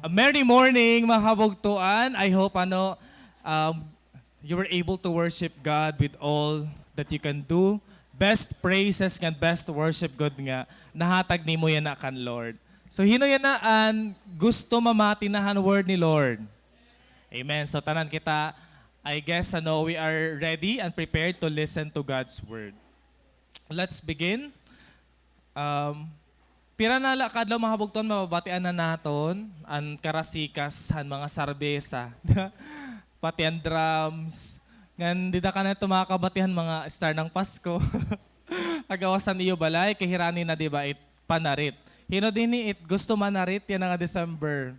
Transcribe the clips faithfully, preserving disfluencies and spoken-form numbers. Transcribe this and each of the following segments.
A merry morning, mga kabugtoan. I hope, ano, um, you were able to worship God with all that you can do. Best praises ngan best worship gud nga nahatag nimo yana kan Lord. So, hin-o yana an gusto mamati na han word ni Lord? Amen. So, tanan kita, I guess, ano, we are ready and prepared to listen to God's word. Let's begin. Um, pira na la ka adlaw, mga kabugtoan, mababatian na naton an karasikas han mga sarbesa. Pati an drums. Ngan dida ka na ito makakabati han mga star ng Pasko. Kagawas han iyo balay, kay hirani na, di ba, it panarit. Hin-o dinhi it gusto manarit yana nga December?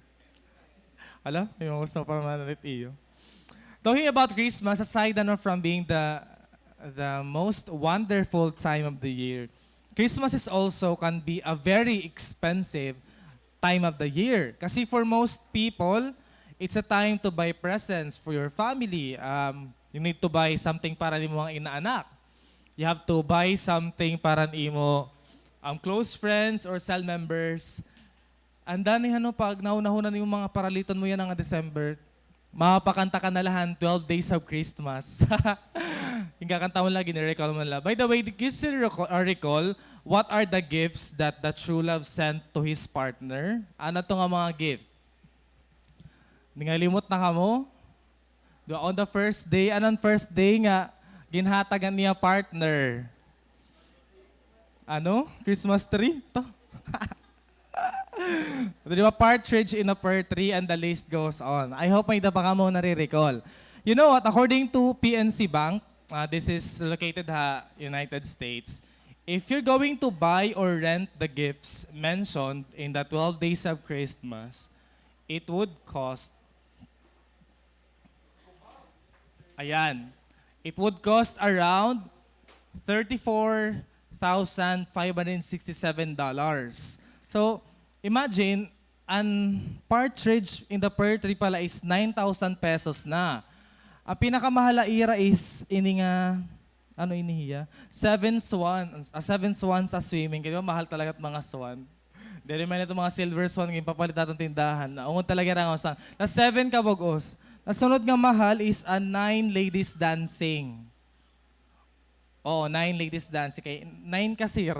Hala, may mga gusto pa naman ulit iyo. Talking about Christmas, aside, ano, from being the, the most wonderful time of the year, Christmas is also can be a very expensive time of the year. Kasi for most people, it's a time to buy presents for your family. Um, you need to buy something para nimo mga inaanak. You have to buy something para nimo, um, close friends or cell members. An dani, ano, pag nahunahuna nimo mga paraliton mo yana nga December, mapakanta ka na la han twelve Days of Christmas. Ginakanta mo la, gini-recall mo la. By the way, do you still recall, uh, recall what are the gifts that the true love sent to his partner? Ano to nga mga gift? Ningalimot na kamo? Di ba, on the first day, ano an first day nga ginhatag han iya partner? Ano? Christmas tree? To. Di ba, partridge in a pear tree, and the list goes on. I hope may iba pa kamo nare-recall. You know what? According to P N C Bank, uh, this is located ha United States. If you're going to buy or rent the gifts mentioned in the twelve Days of Christmas, it would cost Ayan. It would cost around thirty-four thousand five hundred sixty-seven dollars. So, imagine, an partridge in the pear tree pala is nine thousand pesos na. An pinakamahal ha ira is ini nga, ano ini hiya? Seven swan, ah, seven swans sa swimming. Kay di ba mahal talaga it mga swan? Diri man ito mga silver swan nga ginpapalit ha aton tindahan. Naungod talaga hira nga usa. Na seven ka bug-os. Nasunod nga mahal is an nine ladies dancing. Oo, nine ladies dancing. Kay nine ka, sir.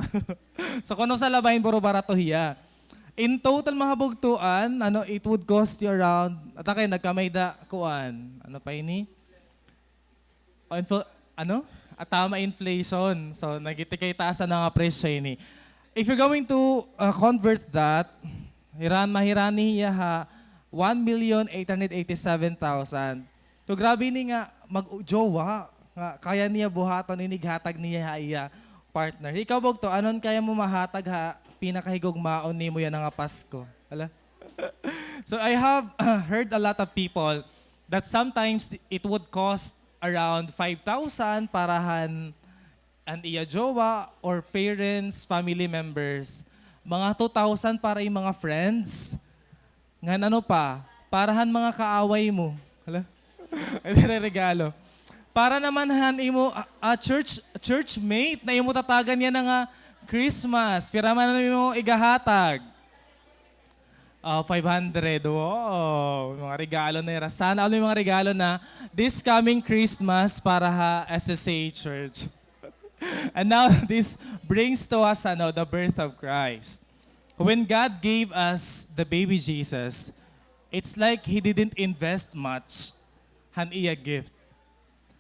So, kun usa la bahin, puro barato hiya. In total, mga kabugtoan, ano, it would cost you around, ata kay nagkamay da, kuan, ano pa ini? O, infl-, ano? Ah, tama, inflation. So, nagiti kay taas na nga presyo ini. If you're going to, uh, convert that, hiran-, mahirani hiya ha one million eight hundred eighty-seven thousand. So, grabe ini nga mag-jowa, nga kaya niya buhaton ini, gihatag niya ha iya partner. Ikaw, bugto, ano an kaya mo mahatag ha pinakahigugmaon nimo yana nga Pasko? Hala? So, I have heard a lot of people that sometimes it would cost around five thousand para han, han iya jowa or parents, family members. Mga two thousand para im mga friends. Ngan ano pa? Para han mga kaaway mo. Hala? Ay, diri regalo. Para naman han imo, ah, ah, church, churchmate na imo tatagan yana nga Christmas. Pira man an imo igahatag? Ah, five hundred. Wow. Mga regalo na hira. Sana all may mga regalo na this coming Christmas para ha S S A Church. And now, this brings to us, ano, the birth of Christ. When God gave us the baby Jesus, it's like He didn't invest much han iya gift.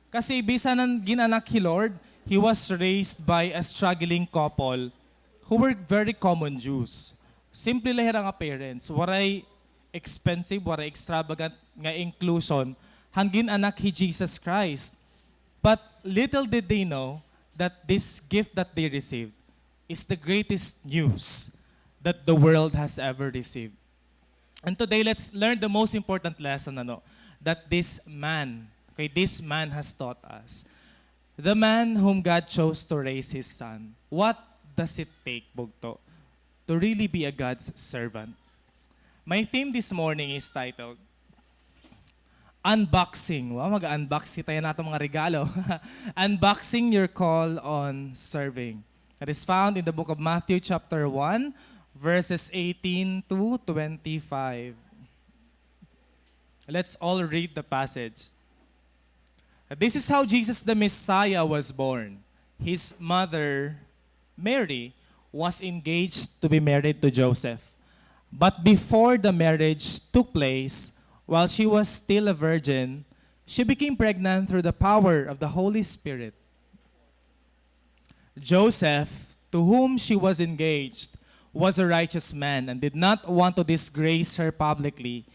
Kasi bisan an gin-anak hi Lord, He was raised by a struggling couple who were very common Jews. Simple la hira nga parents, waray expensive, waray extravagant nga inclusion han gin-anak hi Jesus Christ. But little did they know that this gift that they received is the greatest news that the world has ever received. And today, let's learn the most important lesson, ano, that this man, okay, this man has taught us. The man whom God chose to raise his son. What does it take, bugto, to really be a God's servant? My theme this morning is titled Unboxing. Wow, mag-unbox kita yana ha aton mga regalo. Unboxing your call on serving. That is found in the book of Matthew chapter one, verses eighteen to twenty-five. Let's all read the passage. This is how Jesus the Messiah was born. His mother, Mary, was engaged to be married to Joseph. But before the marriage took place, while she was still a virgin, she became pregnant through the power of the Holy Spirit. Joseph, to whom she was engaged, was a righteous man and did not want to disgrace her publicly,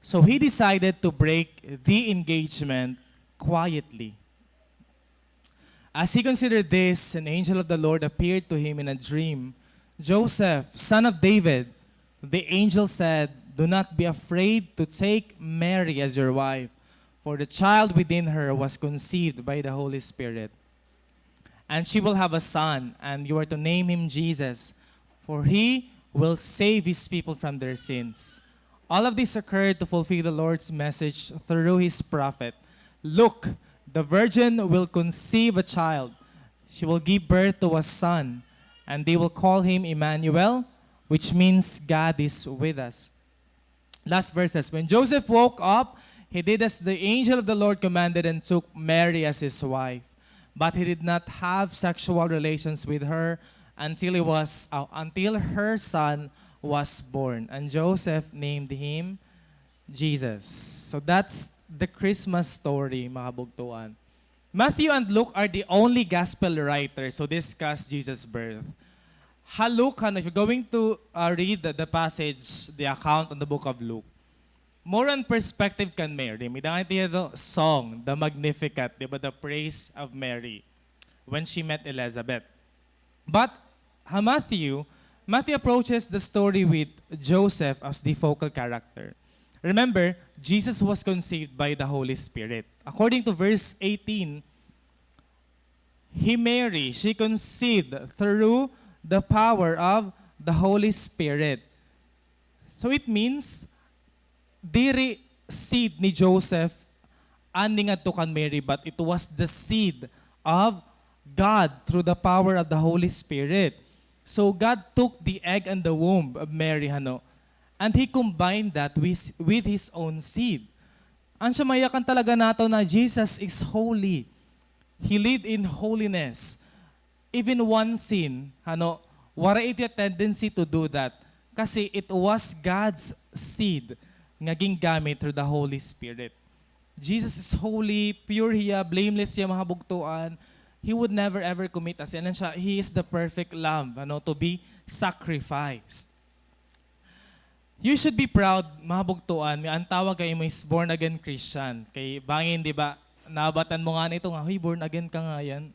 so he decided to break the engagement quietly. As he considered this, an angel of the Lord appeared to him in a dream. "Joseph, son of David," the angel said, "do not be afraid to take Mary as your wife, for the child within her was conceived by the Holy Spirit. And she will have a son, and you are to name him Jesus, for he will save his people from their sins." All of this occurred to fulfill the Lord's message through his prophet. "Look, the virgin will conceive a child. She will give birth to a son, and they will call him Emmanuel, which means God is with us." Last verses. When Joseph woke up, he did as the angel of the Lord commanded and took Mary as his wife. But he did not have sexual relations with her until he was uh, until her son was born. And Joseph named him Jesus. So that's the Christmas story, mga kabugtuan. Matthew and Luke are the only gospel writers who discuss Jesus' birth. Ha Luke, ano, if you're going to uh, read the, the passage, the account on the book of Luke, more on perspective kan Mary. May dangan ito song, the Magnificat, di ba? The praise of Mary when she met Elizabeth. But ha Matthew, Matthew approaches the story with Joseph as the focal character. Remember, Jesus was conceived by the Holy Spirit. According to verse eighteen, he Mary, she conceived through the power of the Holy Spirit. So it means, diri seed ni Joseph an ningadto kan Mary, but it was the seed of God through the power of the Holy Spirit. So God took the egg and the womb of Mary, hano, and he combined that with, with his own seed. An siya mayakan talaga nato na Jesus is holy. He lived in holiness. Even one sin, hano, waray ito tendency to do that. Kasi it was God's seed nga gingamit through the Holy Spirit. Jesus is holy, pure hiya, blameless hiya, mga kabugtuan. He would never ever commit a sin. Ano siya? He is the perfect lamb, ano, to be sacrificed. You should be proud, mga kabugtuan, nga an tawag ha imo is born again Christian. Kay bangin, di ba, nabatan mo ngani ito nga, "Hoy, born again ka ngay-an."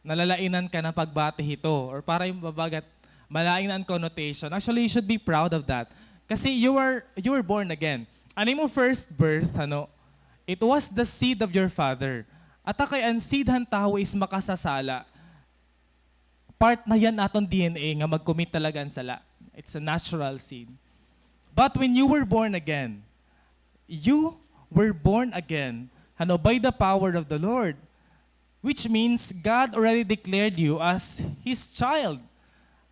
Nalalainan ka na pagbati hito. Or para yung babagat, malain an connotation. Actually, you should be proud of that. Kasi you are, you were born again. An imo first birth, ano, it was the seed of your father. At kay an seed han tawo is makasasala, part na yan aton D N A nga mag-commit talaga an sala. It's a natural seed. But when you were born again, you were born again, hano, by the power of the Lord, which means God already declared you as His child.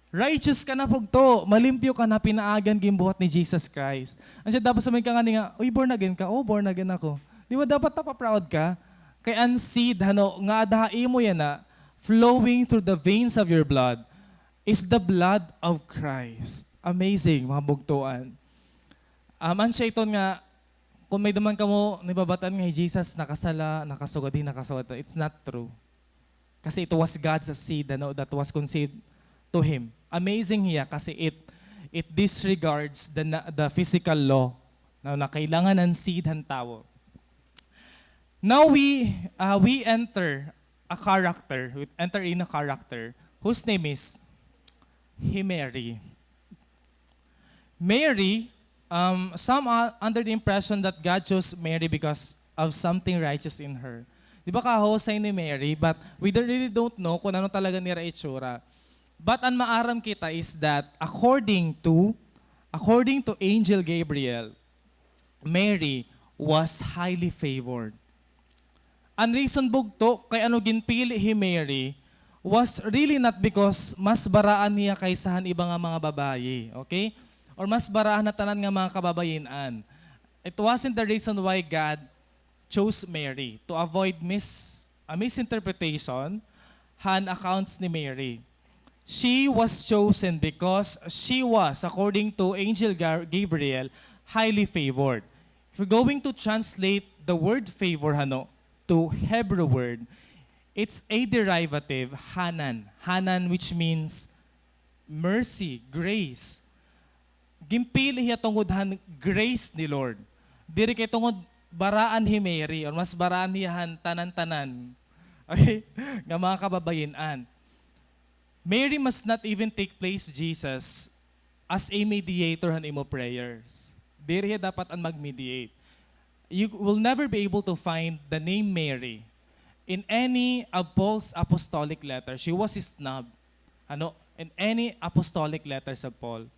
Righteous ka na pugto, malimpyo ka na, pinaagi an ginbuhat ni Jesus Christ. An siya dapat sa may ka ngani nga, "Uy, born again ka?" "Oh, born again ako." Di ba dapat napaproud ka? Kay an seed, hano, nga ada ha imo yana, flowing through the veins of your blood, is the blood of Christ. Amazing, mga bugtoan. Um, an siya iton nga, kung may duman kamo nababatan nga hi Jesus nakasala, nakasugad, di nakasugad, it's not true. Kasi it was God's seed, ano, that was conceived to him. Amazing hiya kasi it, it disregards the na-, the physical law, no, na kailangan an seed han tawo. Now we, uh, we enter a character, we enter in a character whose name is hi Mary. Mary, um, some are under the impression that God chose Mary because of something righteous in her. Di ba kahusay ni Mary? But we don't, really don't know kung ano talaga nira itsura. But an maaram kita is that according to, according to Angel Gabriel, Mary was highly favored. An reason bugto kay ano ginpili hi Mary was really not because mas baraan hiya kaysa han iba nga mga babayi, okay? Or mas baraan ha tanan nga mga kababayin-an. it wasn't the reason why God chose Mary to avoid mis-, a misinterpretation han accounts ni Mary. She was chosen because she was, according to Angel Gar-, Gabriel, highly favored. If we're going to translate the word favor, hano, to Hebrew word, it's a derivative, hanan. Hanan, which means mercy, grace. Ginpili hiya tungod han grace ni Lord. Diri kay tungod baraan hi Mary, or mas baraan hiya han tanan-tanan. Okay? Nga mga kababayin-an. Mary must not even take place Jesus as a mediator han imo prayers. Diri hiya dapat an mag-mediate. You will never be able to find the name Mary in any of Paul's apostolic letter. She was snubbed. Ano, in any apostolic letters of Paul.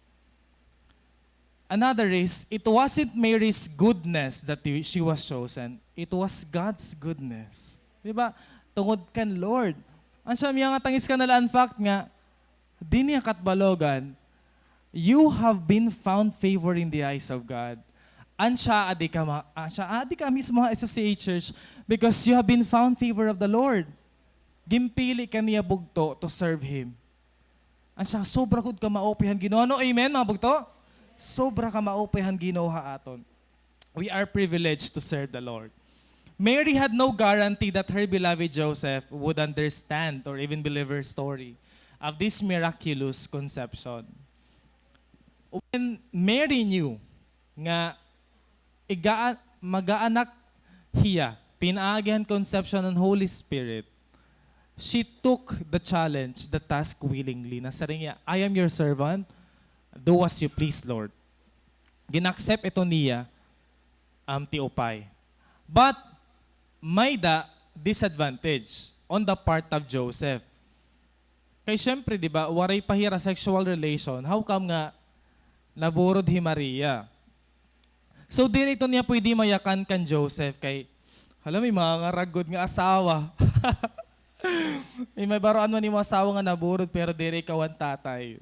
Another is, it wasn't Mary's goodness that he, she was chosen. It was God's goodness. Di ba? Tungod kan Lord. An siya, miyangatangis ka na la an fact nga, dinhi ha Catbalogan, you have been found favor in the eyes of God. An siya, adi ka ma-, an siya, adi ka mismo ha S F C A Church because you have been found favor of the Lord. Ginpili ka niya bugto to serve Him. An siya, sobra gud ka maupay han Ginoo. Ano, amen, mga bugto? Sobra ka maupay han Ginoo ha aton. We are privileged to serve the Lord. Mary had no guarantee that her beloved Joseph would understand or even believe her story of this miraculous conception. When Mary knew nga iga-, mag-aanak hiya, pinaagi han conception han Holy Spirit, she took the challenge, the task willingly. Nasiring hiya, "I am your servant, do as you please, Lord." Gin-accept ito niya, um, ti upay. But, may-ada disadvantage on the part of Joseph. Kay syempre, di ba, waray pa hira sexual relation, how come nga naburod hi Maria? So, diri ito niya pwede mayakan kan Joseph kay, hala, may mga ngaragod nga asawa. May, may baroan man imo asawa nga naburod, pero diri ikaw an tatay.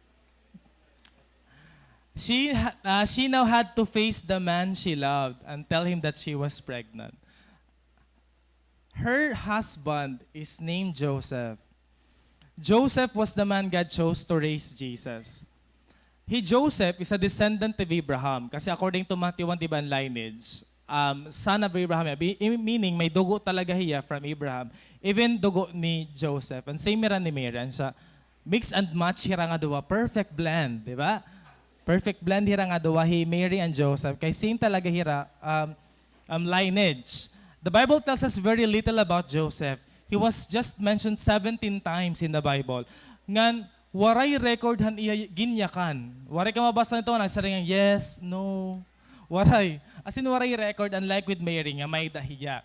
She ha-, ah, she now had to face the man she loved and tell him that she was pregnant. Her husband is named Joseph. Joseph was the man God chose to raise Jesus. Hi Joseph is a descendant of Abraham. Kasi according to Matthew one, di ba, an lineage, um, son of Abraham, bi-, i-, meaning may dugo talaga hiya from Abraham. Even dugo ni Joseph. An same hira ni Mary, an siya, mix and match hira nga duha. Perfect blend, di ba? Perfect blend hira nga duha, hi Mary and Joseph. Kay same talaga hira, um, um, lineage. The Bible tells us very little about Joseph. He was just mentioned seventeen times in the Bible. Ngan, waray record han iya ginyakan. Waray ka mabasa nito nga nagsiring nga, "Yes, no." Waray. As in, waray record, unlike with Mary nga may-ada hiya.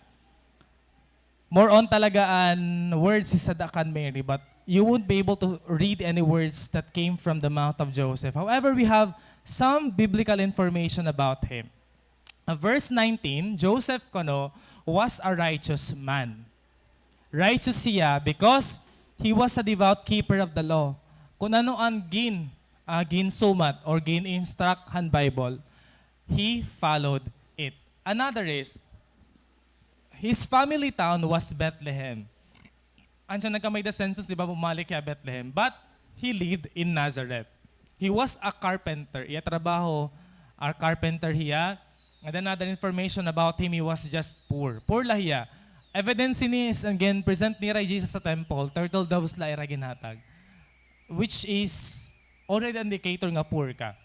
More on talaga an words hi sada kan Mary, but you won't be able to read any words that came from the mouth of Joseph. However, we have some biblical information about him. Uh, verse nineteen, Joseph kuno was a righteous man. Righteous hiya because he was a devout keeper of the law. Kun ano an gin-, ah, ginsumat or gin-instruct han Bible, he followed it. Another is, his family town was Bethlehem. An siya nagkamay-ada census, di ba, bumalik hiya Bethlehem. But he lived in Nazareth. He was a carpenter. Iya trabaho, a carpenter hiya. And another information about him, he was just poor. Poor la hiya. Evidence ini is, again, present nira hi Jesus sa temple, turtle doves la ira ginhatag. Which is already indicator nga poor ka.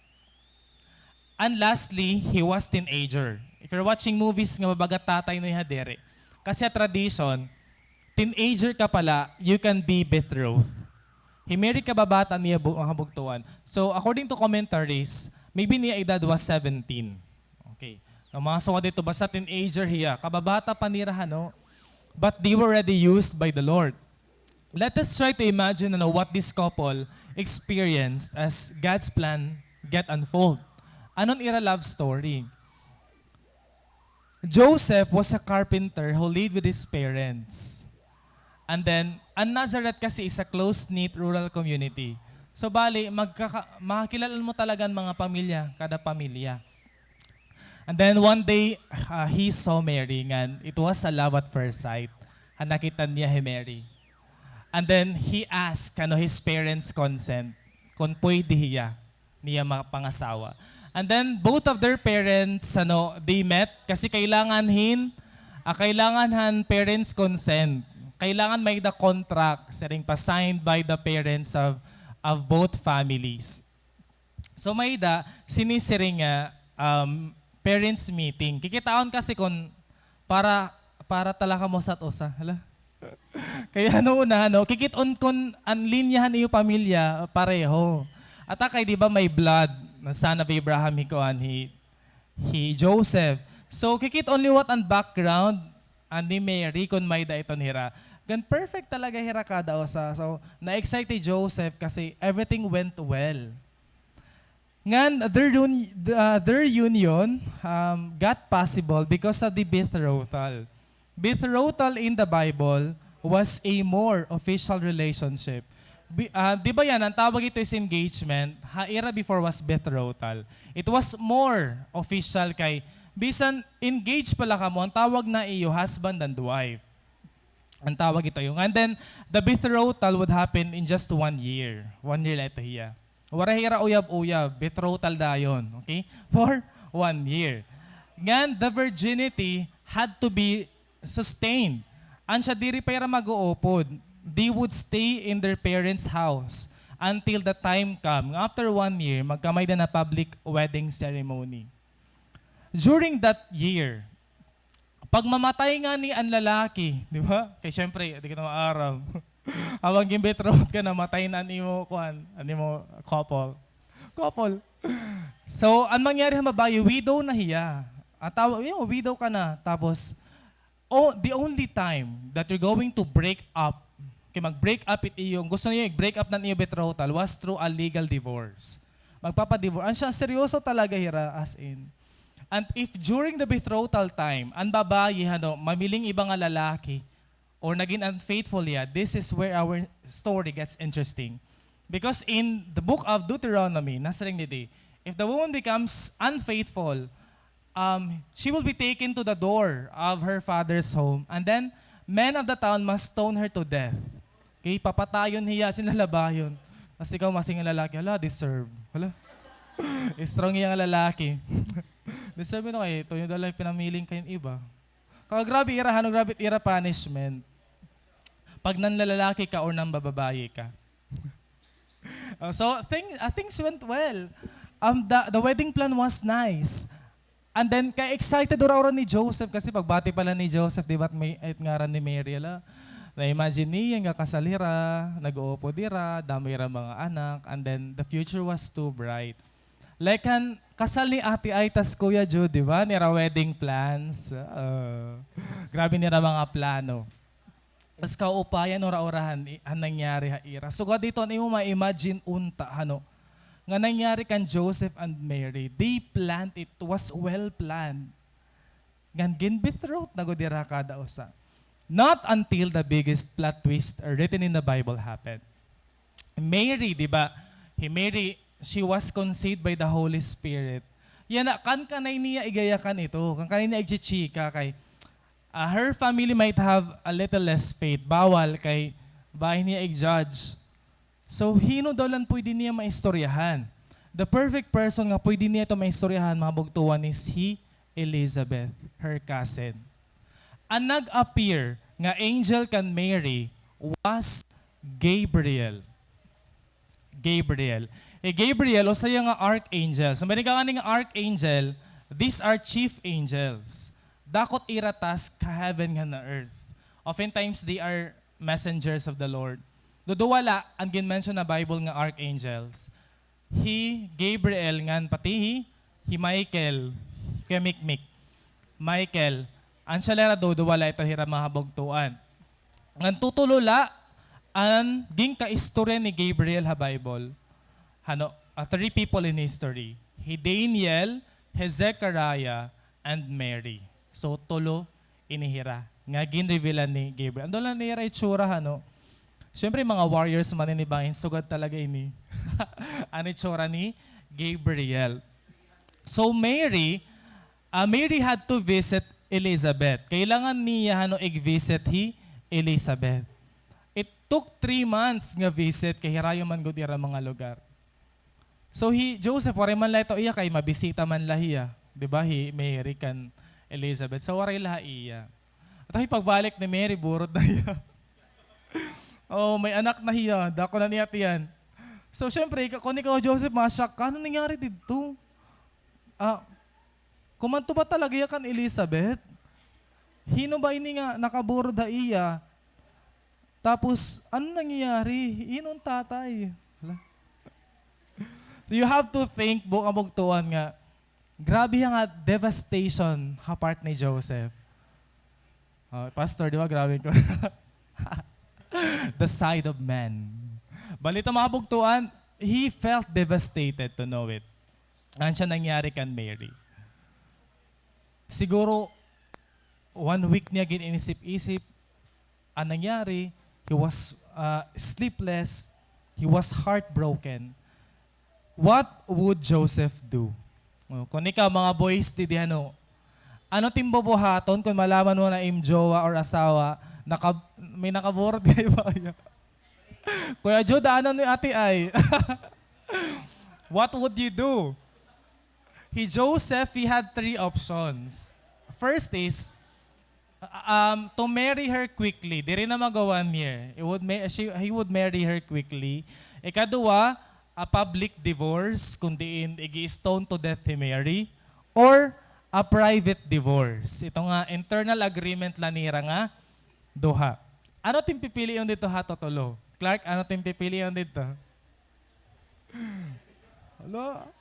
And lastly, he was teenager. If you're watching movies nga mabaga tatay na hiya diri. Kasi ha tradition, teenager ka pa la, you can be betrothed. Hi Mary kababata niya bu-, mga kabugtoan. So, according to commentaries, maybe niya edad was seventeen. Okay. Ang mga suwad dito, basta teenager hiya. Kababata pa nira, hano? But they were already used by the Lord. Let us try to imagine, ano, what this couple experienced as God's plan get unfold. Ano an ira love story? Joseph was a carpenter who lived with his parents. And then, an Nazareth kasi is a close-knit rural community. So, bali, magkaka-, makakilala mo talaga an mga pamilya, kada pamilya. And then one day, uh, he saw Mary, ngan it was a love at first sight. An nakita niya hi Mary. And then he asked, ano, his parents' consent, kung pwede hiya, niya mapangasawa. And then both of their parents, ano, they met, kasi kailangan hin, ah, kailangan han parents' consent. Kailangan may-ada contract, siring pa, signed by the parents of, of both families. So, may-ada, sinisiring nga, um, parents meeting. Kikitaon kasi kun para, para tala kamo sa usa. Hala. Kay ano una, ano, kikit-on kun an linya han iyo pamilya, pareho. Ata kay, di ba, may blood, son of Abraham, hi kuan, hi, hi Joseph. So, kikit-on liwat an background, an ni Mary, kun may-ada iton hira. Ngan perfect talaga hira kada usa. So, na-excite hi Joseph kasi everything went well. Ngan their un-, uh, their union, um, got possible because of the betrothal. Betrothal in the Bible was a more official relationship. Bi-, ah, di ba yan, an tawag ito is engagement, ha ira before was betrothal. It was more official kay, bisan engaged pa la kamo, an tawag na iyo, husband and wife. An tawag ito iyo. And then, the betrothal would happen in just one year. One year la ito hiya. Waray hira uyab-uyab, betrothal dayon, okay? For one year. Ngan, the virginity had to be sustained. An siya diri pa hira mag-uupod, they would stay in their parents' house until the time come. Nga after one year, magkamay-ada na public wedding ceremony. During that year, pag mamatay ngani an lalaki, di ba? Kay siyempre, di ka na maaram. Habang ginbetrothed ka, namatay na an imo, kuan, an imo couple. Couple. So, an mangyari ha babaye, widow na hiya. An tawa-, you know, widow ka na. Tapos, oh, the only time that you're going to break up, kay mag-break up it iyo, gusto niyo i-break up na an iyo betrothal was through a legal divorce. Magpapadivorce. An siya, seryoso talaga hira, as in. And if during the betrothal time, an babaye, ano, mamiling iba nga lalaki, or naging unfaithful hiya, this is where our story gets interesting. Because in the book of Deuteronomy, nasiring didi, if the woman becomes unfaithful, um, she will be taken to the door of her father's home, and then men of the town must stone her to death. Okay, papatayon hiya, sinalabayon. Tapos ikaw, masing nga lalaki, hala, deserve. Hala. Strong hiya nga lalaki. Deserve ito kay, tuyo daw la pinamiling kay iba. Kay grabe ira, ano, grabe ira punishment. Pag nanlalalaki ka or nanbababaye ka. Uh, so, thing-, uh, things went well. Um, the, the wedding plan was nice. And then, ka-excited ura-ura ni Joseph kasi pagbati pa la ni Joseph, di ba, may, it ngaran ni Mary, ala. Na-imagine niya nga kasal hira, nag-uupod hira, damo hira mga anak, and then the future was too bright. Like han kasal ni Ate Ay tas Kuya Jude, di ba? Nira wedding plans. Uh, grabe nira mga plano. Tas kaupayan, ura-urahan, i-, an nangyari ha ira. Sugad dito, an imo ma-imagine unta, ano, nga nangyari kan Joseph and Mary. They planned it, was well planned. Ngan ginbetrothed na gud hira kada usa. Not until the biggest plot twist written in the Bible happened. Mary, di ba? Hi Mary, she was conceived by the Holy Spirit. Yana, kan kanay niya igayakan ito, kan kanay niya igchichika kay, ah, her family might have a little less faith. Bawal kay bangin niya i-judge. So, hin-o daw la an pwede niya maistoryahan? The perfect person nga pwede niya ito maistoryahan, mga bugtuan, is hi Elizabeth, her cousin. An nag-appear nga angel kan Mary was Gabriel. Gabriel. Eh, Gabriel, usa hiya nga archangel. So, may nagkakaning archangel, these are chief angels. Dakot ira task ha heaven ngan ha earth. Oftentimes, they are messengers of the Lord. Duduwa la an gin-mention ha Bible nga archangels. Hi Gabriel ngan pati hi, hi Michael, Kuya Mikmik. Michael, an siya la hira duduwa la ito hira mga bugtuan. Ngan tutulo la an ginkaistorya ni Gabriel ha Bible. Hano, ah, three people in history. Hi Daniel, hi Zechariah, and Mary. So, tulo ini hira nga ginrevealan ni Gabriel. Ano la nira itsura, hano? Siyempre, mga warriors man ini, bangin sugad talaga ini. An itsura ni Gabriel. So, Mary, Ah, Mary had to visit Elizabeth. Kailangan niya, ano, ig-visit hi Elizabeth. It took three months nga visit, kay hirayo man gud ira mga lugar. So, hi Joseph, waray man la ito iya, kay mabisita man la hiya. Di ba, hi Mary kan Elizabeth. So, waray la ha iya. At hi pagbalik ni Mary, burod na hiya. Oh, may anak na hiya. Dako na niya tiyan. So, syempre, ika-, kung ikaw, Joseph, ma-shock ka, ano nangyari didto? Ah, kumanto ba talaga iya kan Elizabeth? Hin-o ba ini nga nakaburod ha iya? Tapos, ano nangyayari? Hin-o an tatay? Hala. So, you have to think, bu-, kabugtoan nga, grabe nga devastation ha part ni Joseph. Oh, Pastor, di ba? Grabe ko. The side of man. Balita, mga kabugtoan, he felt devastated to know it. Ano siya nangyari kan Mary? Siguro, one week niya gin-inisip-isip. Ang nangyari, he was, uh, sleepless, he was heartbroken. What would Joseph do? Oh, kung ikaw, mga boys, ti di ano, ano it im bubuhaton kung malaman mo na im jowa or asawa, naka-, may nakaburot kay ba? Kuya Jude, ano ni ate ay? What would you do? Hi Joseph, he had three options. First is, um, to marry her quickly. Diri na mag-one year. He would ma-, she, he would marry her quickly. Ikaduha, a public divorce, kung diin igi-stone to death hi Mary, or a private divorce. Ito nga internal agreement la nira nga duha. Ano it im pipilion didto ha tutulo? Clark, ano it im pipilion didto? Hala.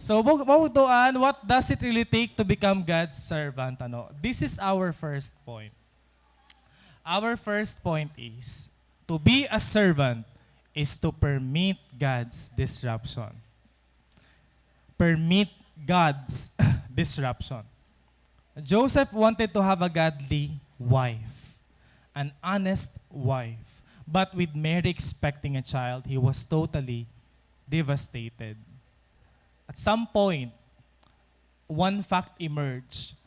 So, bug-, mabugtoan, what does it really take to become God's servant? Ano? This is our first point. Our first point is, to be a servant is to permit God's disruption. Permit God's disruption. Joseph wanted to have a godly wife, an honest wife. But with Mary expecting a child, he was totally devastated. At some point, one fact emerged.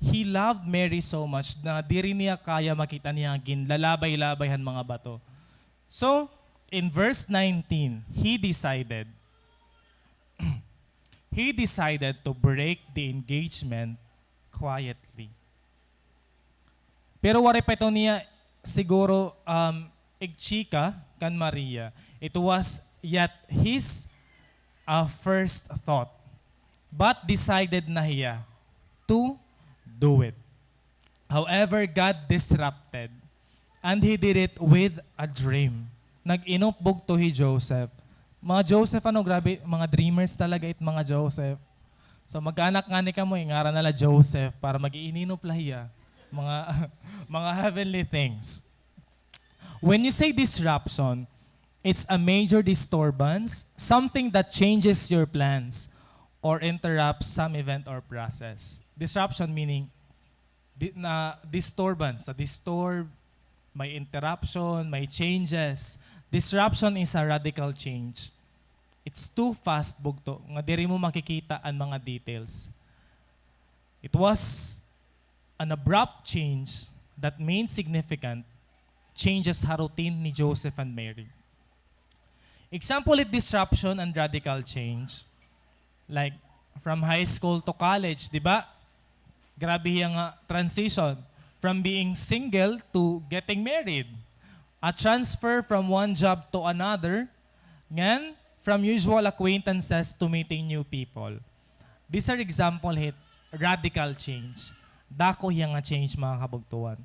He loved Mary so much na diri niya kaya makita niya ginlalabay-labay han mga bato. So, in verse nineteen, he decided, he decided to break the engagement quietly. Pero waray pa ito niya siguro, um, igchika kan Maria. It was yet his, uh, first thought. But decided na hiya to do it. However, God disrupted, and he did it with a dream. Nag-inop bugto hi Joseph. Mga Joseph, ano, grabe, mga dreamers talaga it mga Joseph. So, magkaanak ngani kamo, ingaran na la Joseph para mag-iininop la hiya. Mga, mga heavenly things. When you say disruption, it's a major disturbance, something that changes your plans or interrupts some event or process. Disruption meaning di-, na disturbance, sa disturb, may interruption, may changes. Disruption is a radical change. It's too fast, bugto, nga diri mo makikita an mga details. It was an abrupt change that made significant changes ha routine ni Joseph and Mary. Example it disruption and radical change. Like, from high school to college, di ba? Grabe hiya nga transition. From being single to getting married. A transfer from one job to another. Ngan, from usual acquaintances to meeting new people. These are example hit radical change. Dako hiya nga change, mga kabugtoan.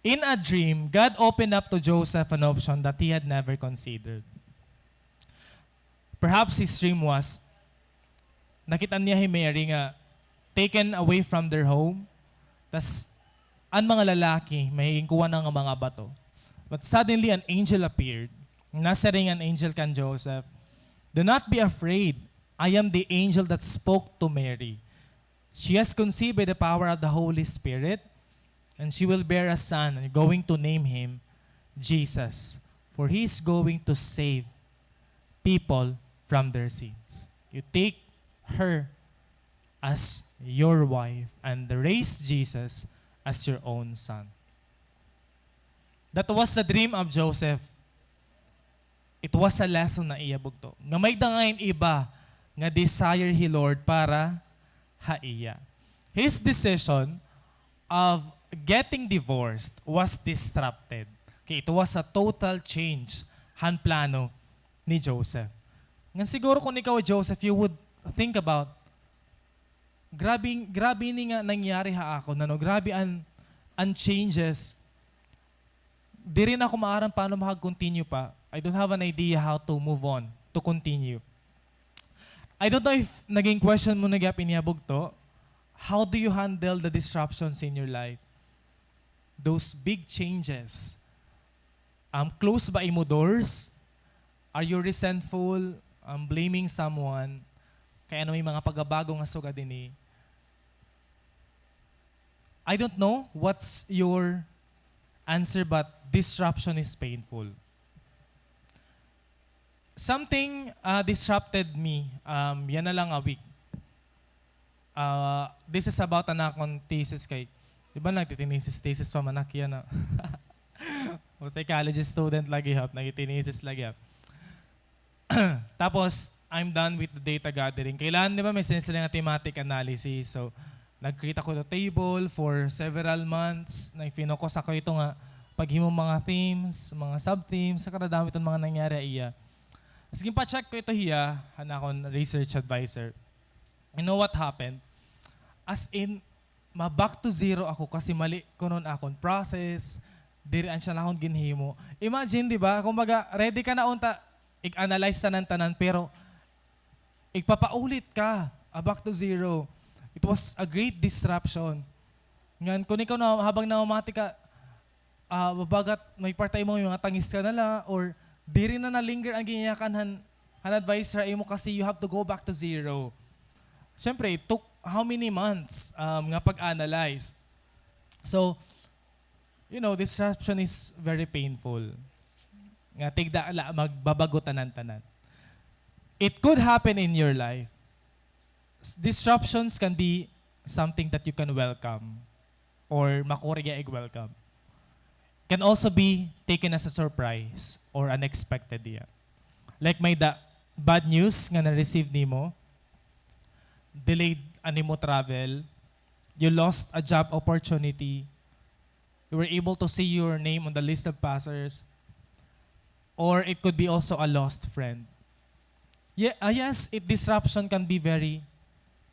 In a dream, God opened up to Joseph an option that he had never considered. Perhaps his dream was, nakit-an niya hi Mary nga taken away from their home, tas an mga lalaki may ginkuha na nga mga bato. But suddenly, an angel appeared. Nasiring an angel kan Joseph, "Do not be afraid. I am the angel that spoke to Mary. She has conceived by the power of the Holy Spirit, and she will bear a son, and you're going to name him Jesus, for he is going to save people from their sins." You take her as your wife and raise Jesus as your own son. That was the dream of Joseph. It was a lesson ha iya bugto. Nga may-ada ngay-an iba nga desire hi Lord para ha iya. His decision of getting divorced was disrupted. Okay, it was a total change han plano ni Joseph. Ngan siguro kon ikaw, Joseph, you would think about, grabe, grabe ini nga nangyari ha akon, ano, grabe an, an changes. Diri na ako maaram paano makag-continue pa. I don't have an idea how to move on, to continue. I don't know if naging question mo na gihap ini ha bugto, how do you handle the disruptions in your life? Those big changes. Um, close ba imo doors? Are you resentful? Um, blaming someone? Kay ano may mga pagbabago nga sugad ini? I don't know what's your answer, but disruption is painful. Something, uh, disrupted me, um, yana la nga week. Uh, this is about an akon thesis kay, di ba, nagtitinesis-thesis pa man ak yana. O, psychology student la gihap, nagtitinesis la gihap. Tapos, I'm done with the data gathering. Kailangan, di ba, may sila nga thematic analysis. So, nag-create ako hin table for several months. Nag-focus ako hito nga paghimo mga themes, mga sub-themes, sa kada damo hiton mga nangyari ha iya. Sige, pa-check ko hito hiya, han akon research advisor. You know what happened? As in, ma-back to zero ako kasi mali kuno an akon process, diri an siya an akon ginhimo. Imagine, di ba? Kumbaga, ready ka na unta, ig-analyze tanan-tanan, pero igpapaulit ka, ah, back to zero. It was a great disruption. Ngan, kon ikaw na, habang namamati ka, ah, babagat, may part ha imo, may mga tangis ka na la, or diri na na-linger an gin-iyakan han, han advisor ha imo kasi you have to go back to zero. Siyempre, it took how many months, um, nga pag-analyze. So, you know, disruption is very painful. Nga tigda la, magbabago tanan-tanan. It could happen in your life. S-, disruptions can be something that you can welcome or makuri nga ig-welcome. Can also be taken as a surprise or unexpected hiya. Like may-ada bad news nga na-receive nimo, delayed an imo travel, you lost a job opportunity, you were able to see your name on the list of passers, or it could be also a lost friend. Ye-, ah, yes, it, disruption can be very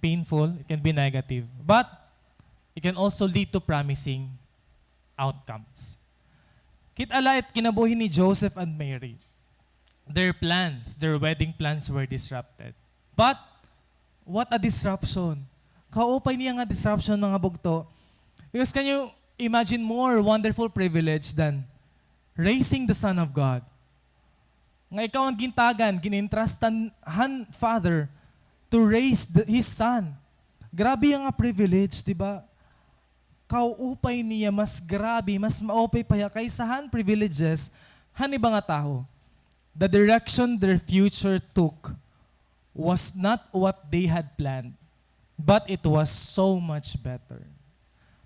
painful, it can be negative, but it can also lead to promising outcomes. Kita la it kinabuhi ni Joseph and Mary. Their plans, their wedding plans were disrupted. But, what a disruption. Kaupay niya nga disruption, mga bugto. Because can you imagine more wonderful privilege than raising the Son of God? Nga ikaw an gintagan, gin-entrustan han Father to raise the, His Son. Grabe nga privilege, di ba? Kaupay niya, mas grabe, mas maupay pa hiya kaysa han privileges han iba nga tawo. The direction their future took was not what they had planned, but it was so much better.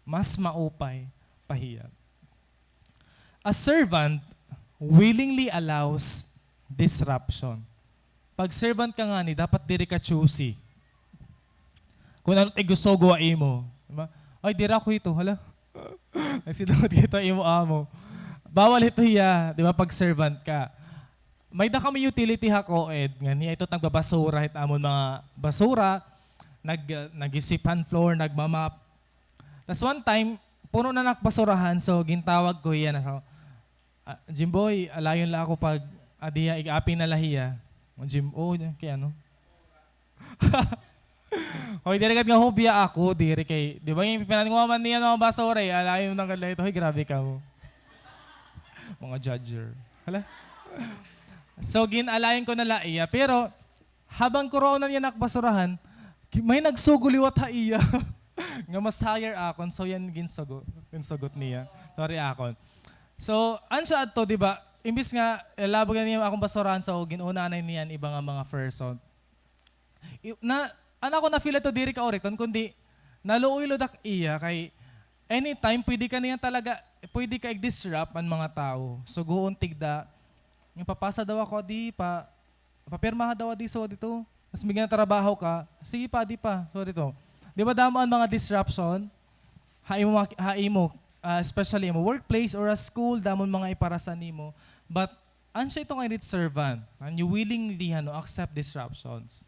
Mas maupay pa hiya. A servant willingly allows disruption. Pag servant ka ngani, dapat diri ka choosy. Kun ano it igusugo ha imo, di ba? Ay, diri ako hito, hala. Nagsidungog hito imo amo. Bawal hito hiya, di ba, pag servant ka. May-ada kami utility ha co-ed, ngan hiya ito nagbabasura hit amon mga basura, nag-, nag-sweep han floor, nagma-mop. Tas one time, puno na an ak basurahan, so gintawag ko hiya na, so, "Ah, Jimboy, alayon la ako pag-, ah, diha, ig-aping na la hiya." Jim, "Oo, kay ano?" Hoy, diri gad nga hubya ako, diri kay, di ba, yung pinanguha man niya mga basura, eh, alayon na gad la ito. Hoy, grabe kamo. Mga judger. Hala. So, gin-alayon ko na la iya. Pero, habang kuroon na niya an ak basurahan, ki-, may nagsugo liwat ha iya. Nga mas higher akon, so yan ginsugo, ginsugot niya. Sorry akon. So, an siya adto, di ba? Imbis nga, eh, labog na niya akon basurahan, so gin-una na niya an iba nga mga person. I-, na, an ako na-feel ato diri kauriton, kundi naluoy liwat iya kay anytime pwede ka niya talaga, pwede ka i-disrupt an mga tawo. Sugoon tigda, nga papasa daw ako di pa, papirmaha daw di so dito. Mas bigyan ng trabaho ka, sige pa, di pa, so dito. Di ba damo an mga disruption? Ha imo, ha imo, ah, especially imo workplace or a school, damo an mga iparasan nimo. But, an siya ito nga init servant, and you willingly, ano, accept disruptions.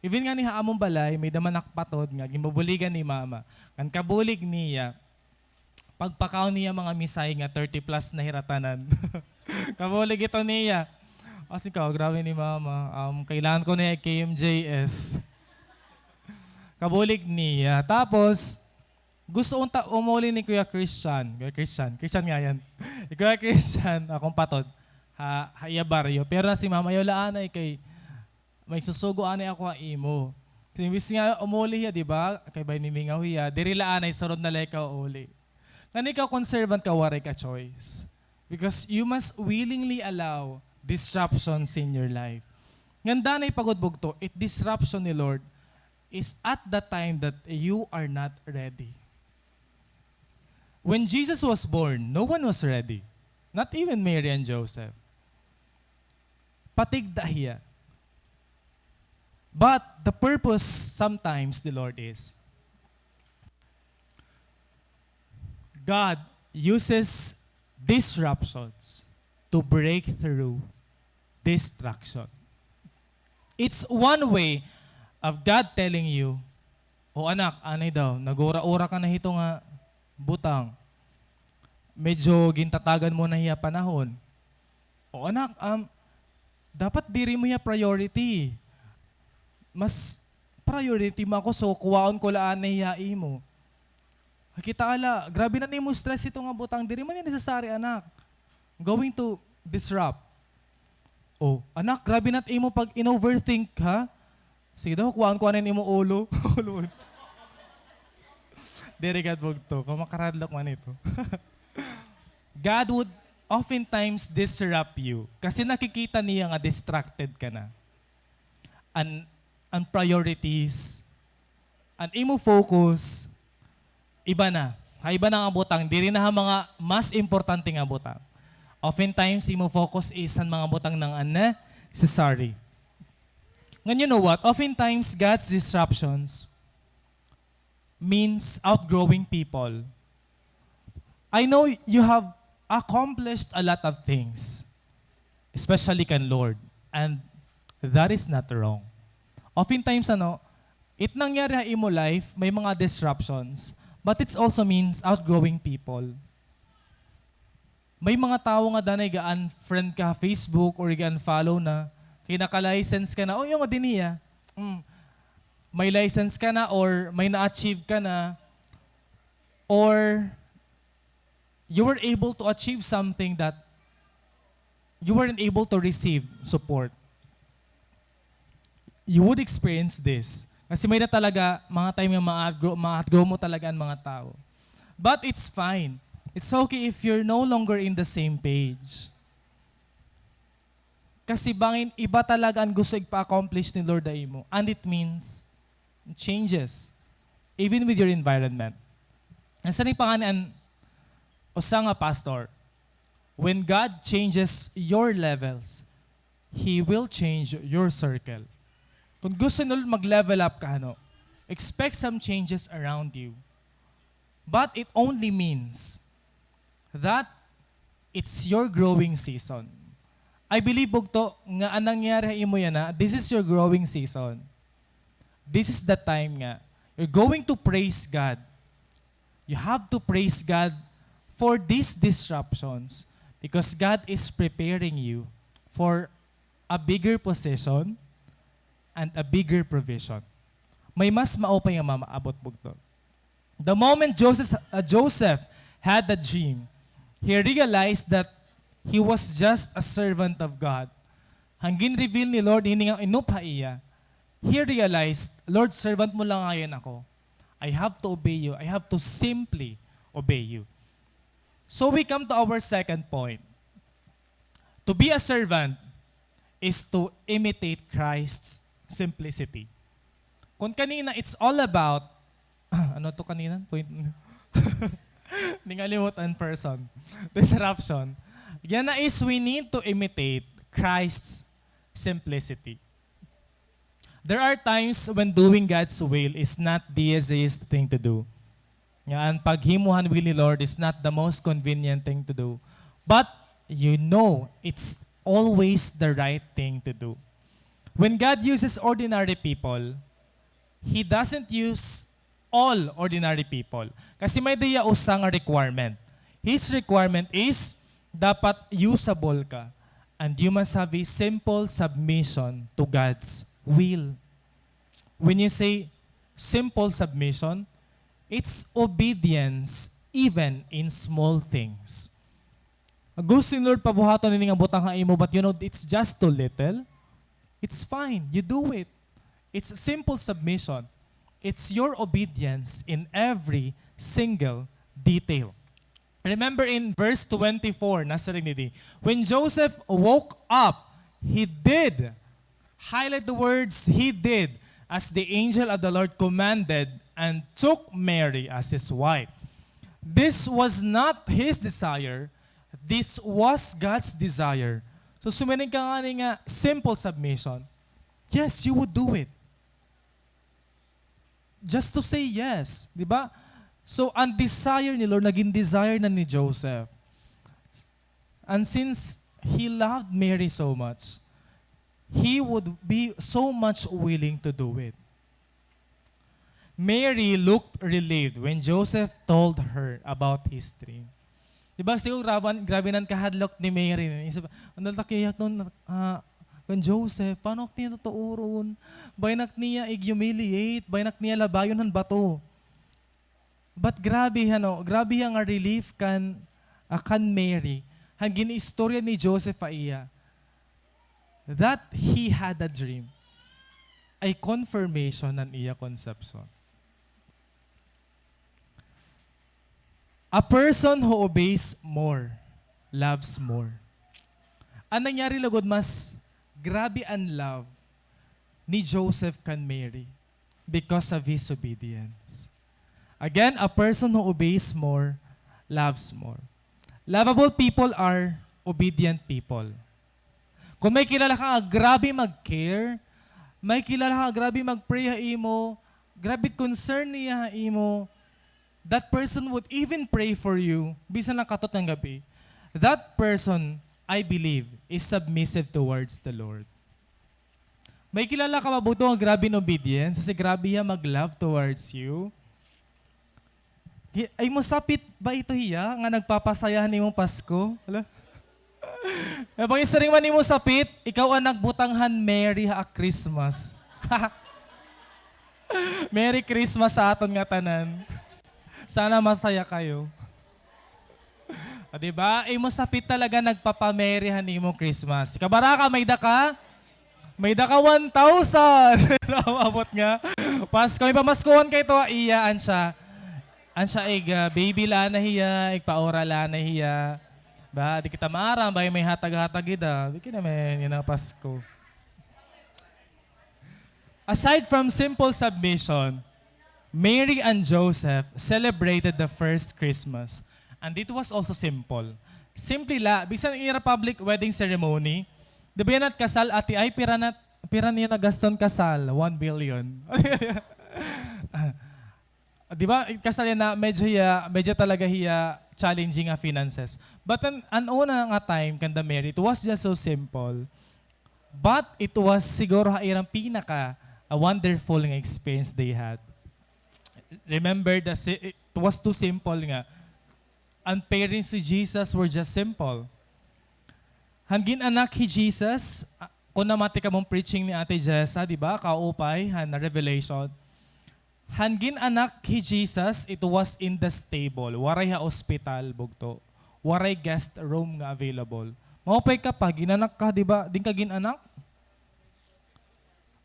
Even ngani ha amon balay, may-ada man ak patod nga ginbubuligan ni mama. Ngan kabulig niya, pagpakaon niya mga misay nga thirty plus na hira tanan. Kabulig ito niya. As ikaw, grabe ni mama. Um, kailangan ko na K M J S. Kabulig niya. Tapos, gusto unta umuli ni Kuya Christian. Kuya Christian. Christian nga yan. Kuya Christian, akong patod. Ha, ha iya baryo. Pero na si mama, ayaw la anay kay may susugo anay ako ha imo. Kasi imbis nga umuli hiya, di ba? Kay bay nimingaw hiya, diri la anay, sunod na la ikaw uli. Ngan ikaw, kon servant ka, waray ka choice. Because you must willingly allow disruptions in your life. Ngan danay pa gud bugto, it disruption ni Lord is at the time that you are not ready. When Jesus was born, no one was ready. Not even Mary and Joseph. Patigda hiya. But the purpose sometimes the Lord is, God uses disruptions to break through destruction. It's one way of God telling you, "O anak, anay daw, nag-ura-ura ka na hito nga butang. Medyo gintatagan mo na hiya panahon. O anak, um, dapat diri mo hiya priority. Mas priority mo ako, so kuwaon ko la anay hiya imo." Kita la, grabe na it imo stress hito nga butang, diri man hiya necessary, anak. I'm going to disrupt. O, anak, grabe na it imo pag-in-overthink, ha? Sige daw, kuhaan ko anay it imo ulo. Ulo. Diri gad bugto, kung makaradlok man ito. God would oftentimes disrupt you kasi nakikita niya nga distracted ka na. An, an priorities, an imo focus, iba na. Ha iba na nga butang, diri na ha mga mas importante nga butang. Oftentimes, imo focus is han mga butang nga unnecessary. Ngan, you know what? Oftentimes, God's disruptions means outgrowing people. I know you have accomplished a lot of things, especially kan Lord, and that is not wrong. Oftentimes, ano, it nangyari ha imo life, may mga disruptions, but it also means outgrowing people. May mga tawo nga danay ga-unfriend ka ha Facebook or ga-unfollow na, kay naka-license ka na, o, yung dinhi, ah. Mm. May license ka na or may na-achieve ka na, or you were able to achieve something that you weren't able to receive support. You would experience this. Kasi may-ada talaga mga time nga ma-outgrow, ma-outgrow mo talaga an mga tawo. But it's fine. It's okay if you're no longer in the same page. Kasi bangin iba talaga an gusto igpa-accomplish ni Lord ha imo. And it means changes, even with your environment. Nasiring pa ngani an usa nga pastor, "When God changes your levels, He will change your circle." Kung gusto ni Lord mag-level up ka, ano, expect some changes around you. But it only means that it's your growing season. I believe, bugto, nga an nangyari ha imo yana, this is your growing season. This is the time nga you're going to praise God. You have to praise God for these disruptions because God is preparing you for a bigger position and a bigger provision. May mas maupay nga mamaabot, bugto. The moment Joseph, uh, Joseph had the dream, he realized that he was just a servant of God. Han gin-reveal ni Lord hini nga inop ha iya, he realized, "Lord, servant mo la ngay-an ako. I have to obey you. I have to simply obey you." So we come to our second point. To be a servant is to imitate Christ's simplicity. Kon kanina, it's all about Ano to kanina? Point. Ningalimot an person. Disruption. Yana is we need to imitate Christ's simplicity. There are times when doing God's will is not the easiest thing to do. Nga an paghimo han will ni Lord is not the most convenient thing to do. But you know it's always the right thing to do. When God uses ordinary people, He doesn't use all ordinary people. Kasi may-ada hiya usa nga requirement. His requirement is dapat usable ka. And you must have a simple submission to God's will. When you say simple submission, it's obedience even in small things. Gusto ni Lord pabuhaton ini nga butang ha imo, but you know, it's just too little. It's fine. You do it. It's simple submission. It's your obedience in every single detail. Remember in verse twenty-four, nasiring didi, when Joseph woke up, he did. Highlight the words, he did as the angel of the Lord commanded and took Mary as his wife. This was not his desire. This was God's desire. So, sumiring ka ngani nga simple submission. Yes, you would do it. Just to say yes, di ba? So, ang desire ni Lord, naging desire na ni Joseph. And since he loved Mary so much, he would be so much willing to do it. Mary looked relieved when Joseph told her about his dream. Di ba, siguro grabe, grabe nan kahadlok ni Mary. Isa pa, ano, takiyak nun, ah, kan Joseph, paano ak niya tutuuron? Bangin ak niya i-humiliate, bangin ak niya labayon han bato. But grabe, ano, grabe hiya nga relief kan, ah, kan Mary. Han gin-istorya ni Joseph ha iya that he had a dream. Ay confirmation han iya conception. A person who obeys more loves more. An nangyari lugod, mas grabe an love ni Joseph kan Mary because of his obedience. Again, a person who obeys more loves more. Lovable people are obedient people. Kon may kilala ka nga grabe mag-care, may kilala ka nga grabe mag-pray ha imo, grabe concern niya ha imo, that person would even pray for you, bisan nakatot nga gab-i. That person, I believe, is submissive towards the Lord. May kilala ka ba, bugto, nga grabe in obedience, kasi grabe hiya mag-love towards you? Hi-, ay, imo sapit ba ito hiya nga nagpapasaya han imo Pasko? Hala. Nga pag-isiring man imo sapit, ikaw an nagbutang han Merry ha Christmas. Merry Christmas sa aton ngatanan. Sana masaya kayo. O, di ba? Imo sapit talaga nagpapa-merry han imo Christmas. Ikaw, baraka, may-ada ka? May-ada ka one thousand. Naabot nga. Pasko, may pamaskuhan kay ito, iya, an siya. An siya, ig, ah, baby la na hiya, igpaura la na hiya. Ba, di kita maaram, bay, may hatag-hatag ida. Di kita man, yun ang Pasko. Aside from simple submission, Mary and Joseph celebrated the first Christmas, and it was also simple. Simple la, bisan ira public wedding ceremony, di ba, yana kasal, ati, ay, pira na, pira niya nagaston kasal? One billion. Di ba, kasal yana, medyo hiya, medyo talaga hiya challenging nga finances. But an, an una nga time kanda Mary, it was just so simple. But it was siguro ha ira pinaka, ah, wonderful nga experience they had. Remember, the si-, it was too simple nga. An parents ni Jesus were just simple. Han gin-anak hi Jesus, ah, kon namati kamo han preaching ni Ate Jessa, di ba? Kaupay, han Revelation. Han gin-anak hi Jesus, it was in the stable. Waray ha ospital, bugto. Waray guest room nga available. Maupay ka pa, gin-anak ka, di ba? Diin ka gin-anak?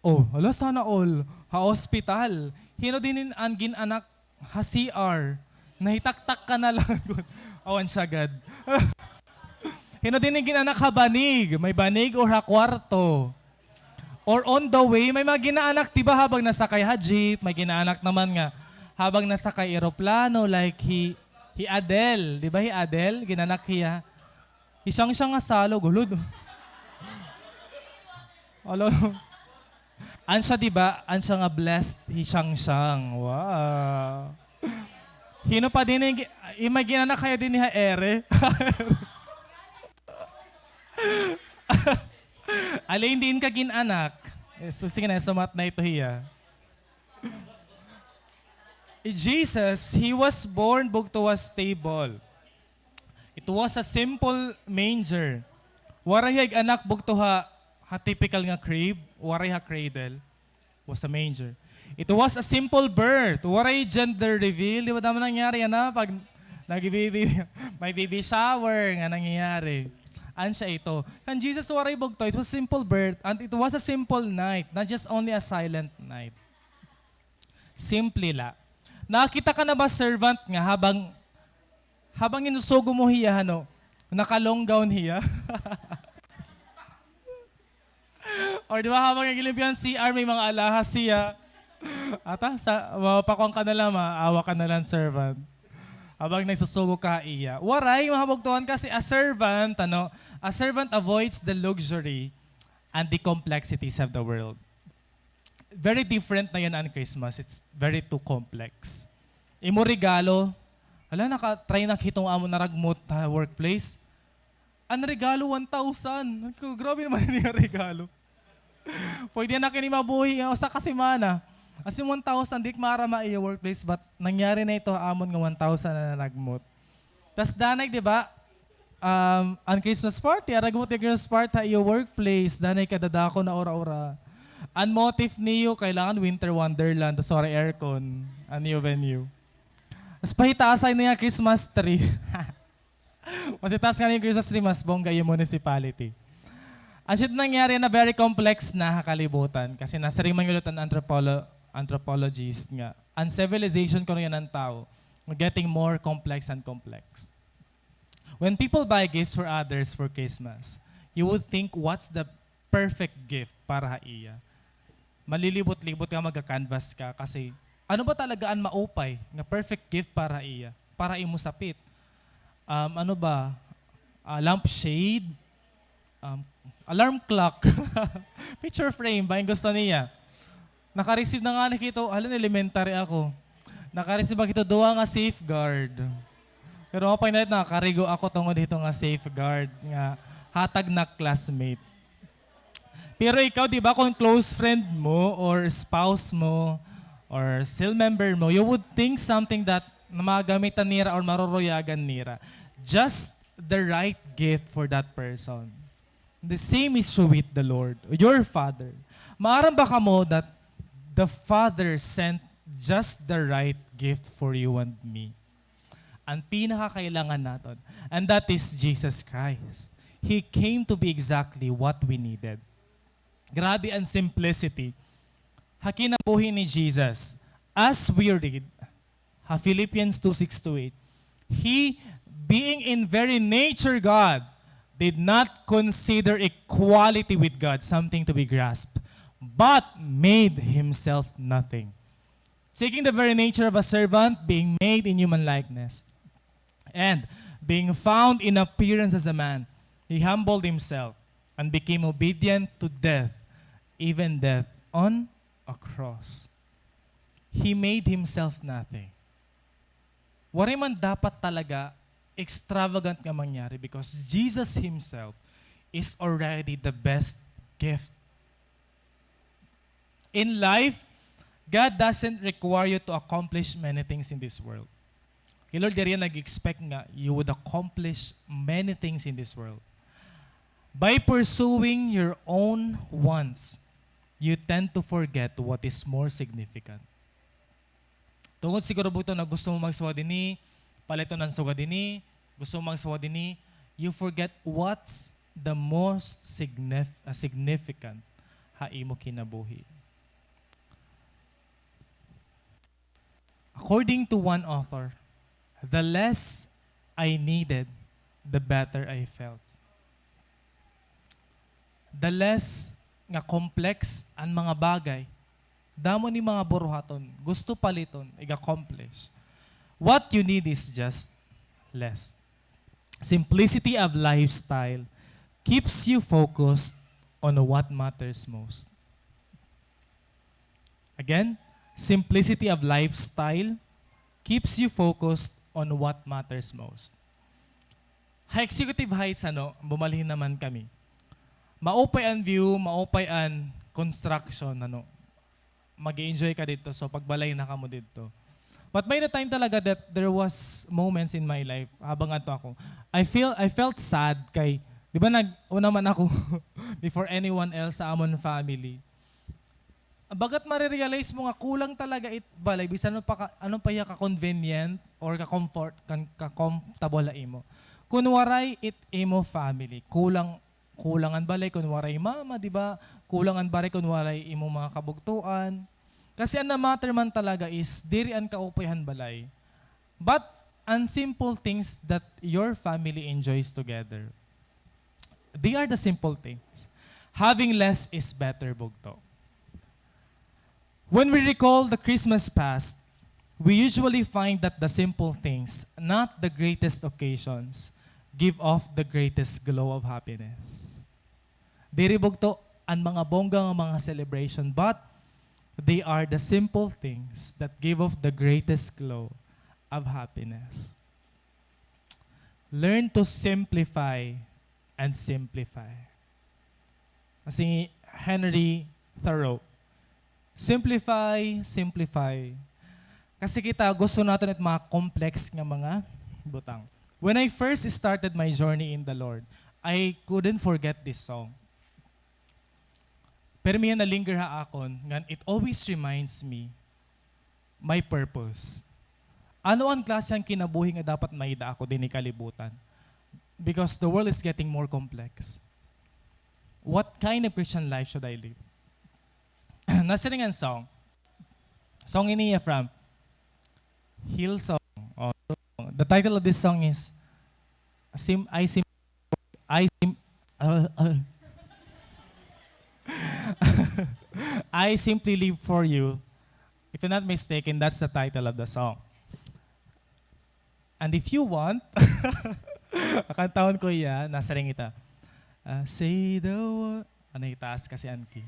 Oh, hala, sana all. Ha ospital. Hin-o dinhi an gin-anak ha C R? Nahitaktak ka na la gud. Awan siya gad. Hin-o dinhi gin-anak ha banig? May banig or ha kwarto? Or on the way, may mga gin-anak, di ba, habang nasakay ha jeep, may gin-anak naman nga, habang nasakay eroplano, like hi, hi Adele, di ba hi Adele? Gin-anak hiya. Hi Shang Shang nga salog, hulod. Alo. An siya, di ba? An siya nga blessed, hi Shang Shang. Wow. Hin-o pa dinhi, i-, may gin-anak kaya dinhi ha ere? Alin diin ka gin-anak? Eh, so, sige na, sumat na ito hiya. I Jesus, he was born bugto ha stable. It was a simple manger. Waray hiya ig-anak bugto ha, ha typical nga crib, waray ha cradle. Was a manger. It was a simple birth. Waray gender reveal. Di ba damo nangyari yana pag nagbibi-, may baby shower nga nangyayari? An siya ito. Kan Jesus waray bugto, it was simple birth and it was a simple night, not just only a silent night. Simple la. Nakakita ka na ba servant nga habang, habang inusugo mo hiya, ano, naka-long gown hiya? Or di ba, habang naglilimpyo an C R, may mga alahas hiya. Ata, sa, mapakuan ka na lang, maawa ka na lang, servant. Habang nagsusugo ka ha iya. Waray, mga kabugtoan, kasi a servant, ano, a servant avoids the luxury and the complexities of the world. Very different na yana an Christmas. It's very too complex. Imo regalo, hala, naka-try na ak hiton amon naragmot ha workplace. An regalo, one thousand. Ko, grabe naman ini nga regalo. Pwede na kini mabuhi nga usa ka semana. As in, one thousand, di ko maaram ha iyo workplace, but nangyari na ito ha amon nga one thousand an naragmot. Tas danay, di ba? Um, an Christmas party, aragmot nga Christmas party ha iyo workplace, danay kadadako na ura-ura. An motif niyo, kailangan winter wonderland, tas waray aircon, an iyo venue. Mas pahitaas na nga Christmas tree. Mas itaas nga an Christmas tree, mas bongga iyo municipality. An siya nangyari na very complex na ha kalibutan, kasi nasiring man gud an anthropolo-, anthropologist nga, an civilization kuno yana han tawo, getting more complex and complex. When people buy gifts for others for Christmas, you would think, what's the perfect gift para ha iya? Malilibot-libot ka, magka-canvas ka, kasi ano ba talaga an maupay nga perfect gift para ha iya? Para imo sapit. Um, ano ba? Ah, lampshade? Um, alarm clock. Picture frame ba an gusto niya? Naka-receive na ngani hito, hala, elementary ako. Naka-receive ako hito duha nga safeguard. Pero mapay na rin, nakakarigo ako tungod hito nga safeguard nga hatag na classmate. Pero ikaw, di ba, kung close friend mo or spouse mo or cell member mo, you would think something that na magamitan nira or maruruyagan nira. Just the right gift for that person. The same is true with the Lord, your Father. Maaram ba kamo that the Father sent just the right gift for you and me? An pinakakailangan naton. And that is Jesus Christ. He came to be exactly what we needed. Grabe an simplicity ha kinabuhi ni Jesus. As we read, ha Philippians two six to eight, "He, being in very nature God, did not consider equality with God something to be grasped, but made himself nothing, taking the very nature of a servant, being made in human likeness. And being found in appearance as a man, he humbled himself and became obedient to death, even death on a cross." He made himself nothing. Waray man dapat talaga extravagant nga mangyari because Jesus himself is already the best gift. In life, God doesn't require you to accomplish many things in this world. Hi Lord diri nag-expect nga you would accomplish many things in this world. By pursuing your own wants, you tend to forget what is more significant. Tungod siguro bugto na gusto mo magsuwat dinhi, paliton an suga dinhi, gusto mo magsuwat dinhi, you forget what's the most signif-, ah, significant ha imo kinabuhi. According to one author, the less I needed, the better I felt. The less nga complex an mga bagay, Damo ni mga buruhaton, gusto paliton, ig-accomplish. What you need is just less. Simplicity of lifestyle keeps you focused on what matters most. Again, simplicity of lifestyle keeps you focused on what matters most. Ha Executive Heights, ano, bumalhin naman kami. Maupay an view, maupay an construction, ano. Mag-enjoy ka didto, so pagbalay na kamo didto. But may the time talaga that there was moments in my life, habang adto ako, I feel, I felt sad kay, di ba nag-una man ako before anyone else sa amon family. Bagat marirealize mo nga kulang talaga it balay, bisan ano pa ka, ano pa hiya ka-convenient or ka-comfort, kan, ka-comfortable ha imo. Kun waray it imo family, kulang, kulang an balay kun waray mama, di ba? Kulang an balay kun waray imo mga kabugtoan. Kasi an na-matter man talaga is diri an kaupay han balay, but an simple things that your family enjoys together. They are the simple things. Having less is better, bugto. When we recall the Christmas past, we usually find that the simple things, not the greatest occasions, give off the greatest glow of happiness. Diri bugto an mga bongga nga mga celebration, but they are the simple things that give off the greatest glow of happiness. Learn to simplify and simplify. As ni Henry Thoreau, simplify, simplify. Kasi kita, gusto naton it mga complex nga mga butang. When I first started my journey in the Lord, I couldn't forget this song. Pirmi hiya na-linger ha akon, ngan it always reminds me my purpose. Ano an klase han kinabuhi nga dapat maida ako dinhi kalibutan? Because the world is getting more complex. What kind of Christian life should I live? Nasiring an song. Song ini hiya from Hillsong. Oh, the title of this song is Sim-, I Sim-, I Sim-, uh, uh, I Simply Live For You. If I'm not mistaken, that's the title of the song. And if you want, kakantahon ko hiya, nasiring ita. Ah, say the word. Ano, itaas kasi an key.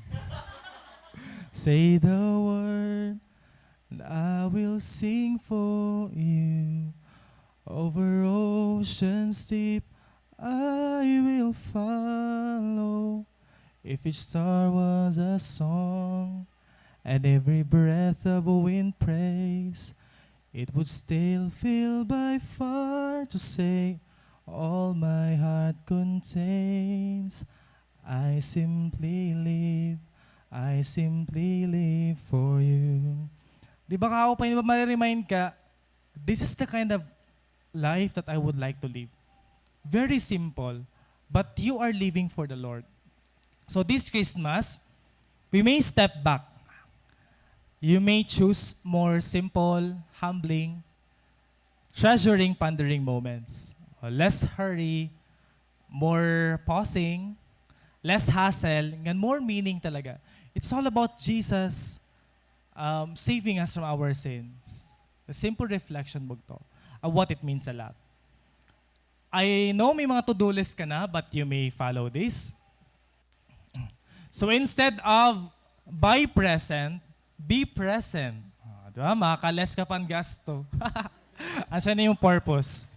Say the word, and I will sing for you. Over oceans deep, I will follow. If each star was a song, and every breath of wind praise, it would still fail by far to say all my heart contains. I simply live, I simply live for you. Di ba kaupay, di ba, mare-remind ka, this is the kind of life that I would like to live. Very simple, but you are living for the Lord. So this Christmas, we may step back. You may choose more simple, humbling, treasuring, pondering moments. Less hurry, more pausing, less hassle, ngan more meaning talaga. It's all about Jesus, um, saving us from our sins. A simple reflection bugto of what it means a lot. I know may mga to-do list ka na, but you may follow this. So instead of buy present, be present. Ah, di ba? Makaka-less ka pan gasto. Asya na it imo purpose.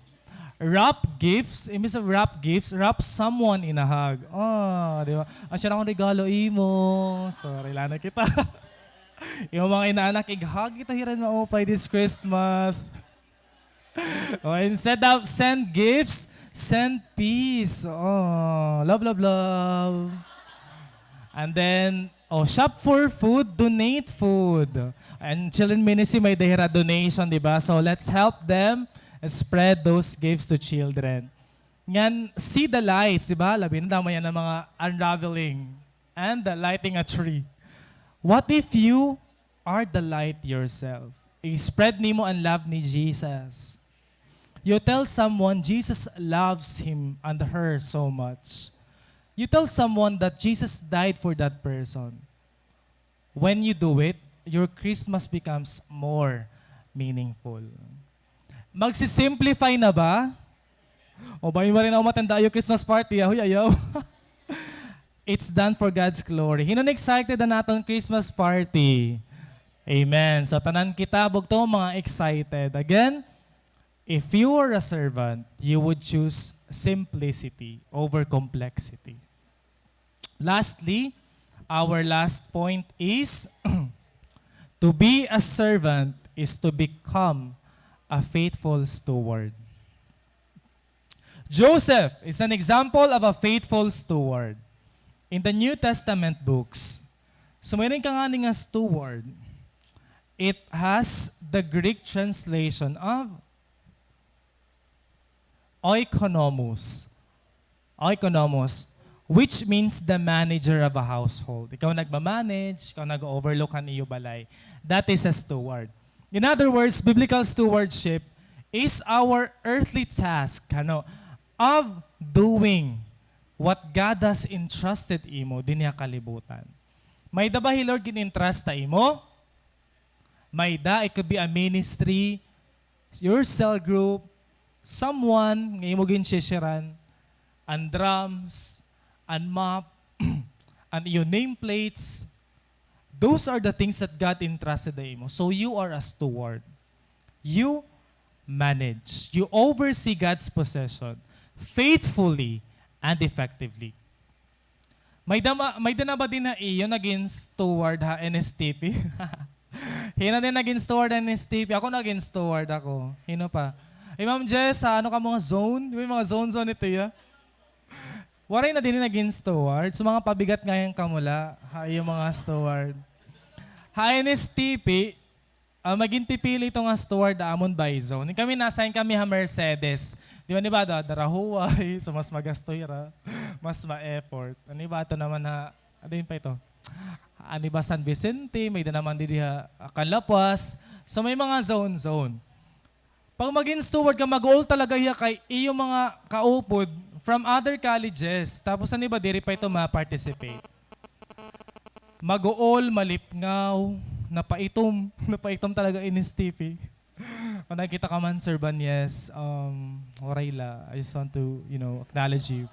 Wrap gifts, imbis of wrap gifts, wrap someone in a hug. Ah, di ba? Asya na akon regalo imo. Sorry, lana kita. Imo mga inaanak, ig-hug kita hira nga maupay this Christmas. Oh, instead of send gifts, send peace. Oh, love, love, love. And then, oh, shop for food, donate food. And children ministry may-ada hira donation, di ba? So let's help them spread those gifts to children. Ngan, see the lights, di ba? Labi na damo yana mga unraveling and the lighting a tree. What if you are the light yourself? I-spread nimo an love ni Jesus. You tell someone Jesus loves him and her so much. You tell someone that Jesus died for that person. When you do it, your Christmas becomes more meaningful. Magsi-simplify na ba? O ba, yun ba rin ako matanda yung Christmas party? Ahoy, ayaw. It's done for God's glory. Hinon excited an aton Christmas party? Amen. So, tanan kita, bugto, mga excited. Again, if you were a servant, you would choose simplicity over complexity. Lastly, our last point is to be a servant is to become a faithful steward. Joseph is an example of a faithful steward. In the New Testament books, sumiring ka ngani nga steward, it has the Greek translation of oikonomos. Oikonomos, which means the manager of a household. Ikaw nagmamanage, ikaw nag-overlook han iyo balay. That is a steward. In other words, biblical stewardship is our earthly task, ano, of doing what God has entrusted imo dinhi ha kalibutan. May-ada ba hi Lord gin-entrust ha imo? May-ada, it could be a ministry, your cell group, someone nga imo ginshishiran, an drums, an mop, an iyo nameplates. Those are the things that God entrusted ha imo. So you are a steward. You manage. You oversee God's possession faithfully and effectively. May dama, may dana ba din ha iyo nagin steward ha N S T P? Hino din nagin steward ha N S T P? Ako nagin steward ako. Hino pa? Eh, Ma'am Jess, ha, ano ka mga zone? Di ba yung mga zone-zone ito, ya? Waray na din nagin steward. So, mga pabigat nga yan kamula, ha, yung mga steward. Ha N S T P, ah, magin pipili ito nga steward ha amon ba zone. Kami, na-assign kami ha Mercedes. Di ba, di ba, da-, dara huway, so mas magasto hira, mas ma-effort. Ano ba ito naman ha, ano yun pa ito? Ano ba, San Vicente, may da naman didi ha, ah, Calapuas. So may mga zone-zone. Pag magin steward ka, mag-uol talaga hiya kay iyo mga kaupod from other colleges. Tapos ano ba, diri pa ito ma-participate. Mag-uol, malipngaw, napaitom. Napaitom talaga N S T P. Kung nakikita ka man, Sir Banyes, um, waray la. I just want to, you know, acknowledge you.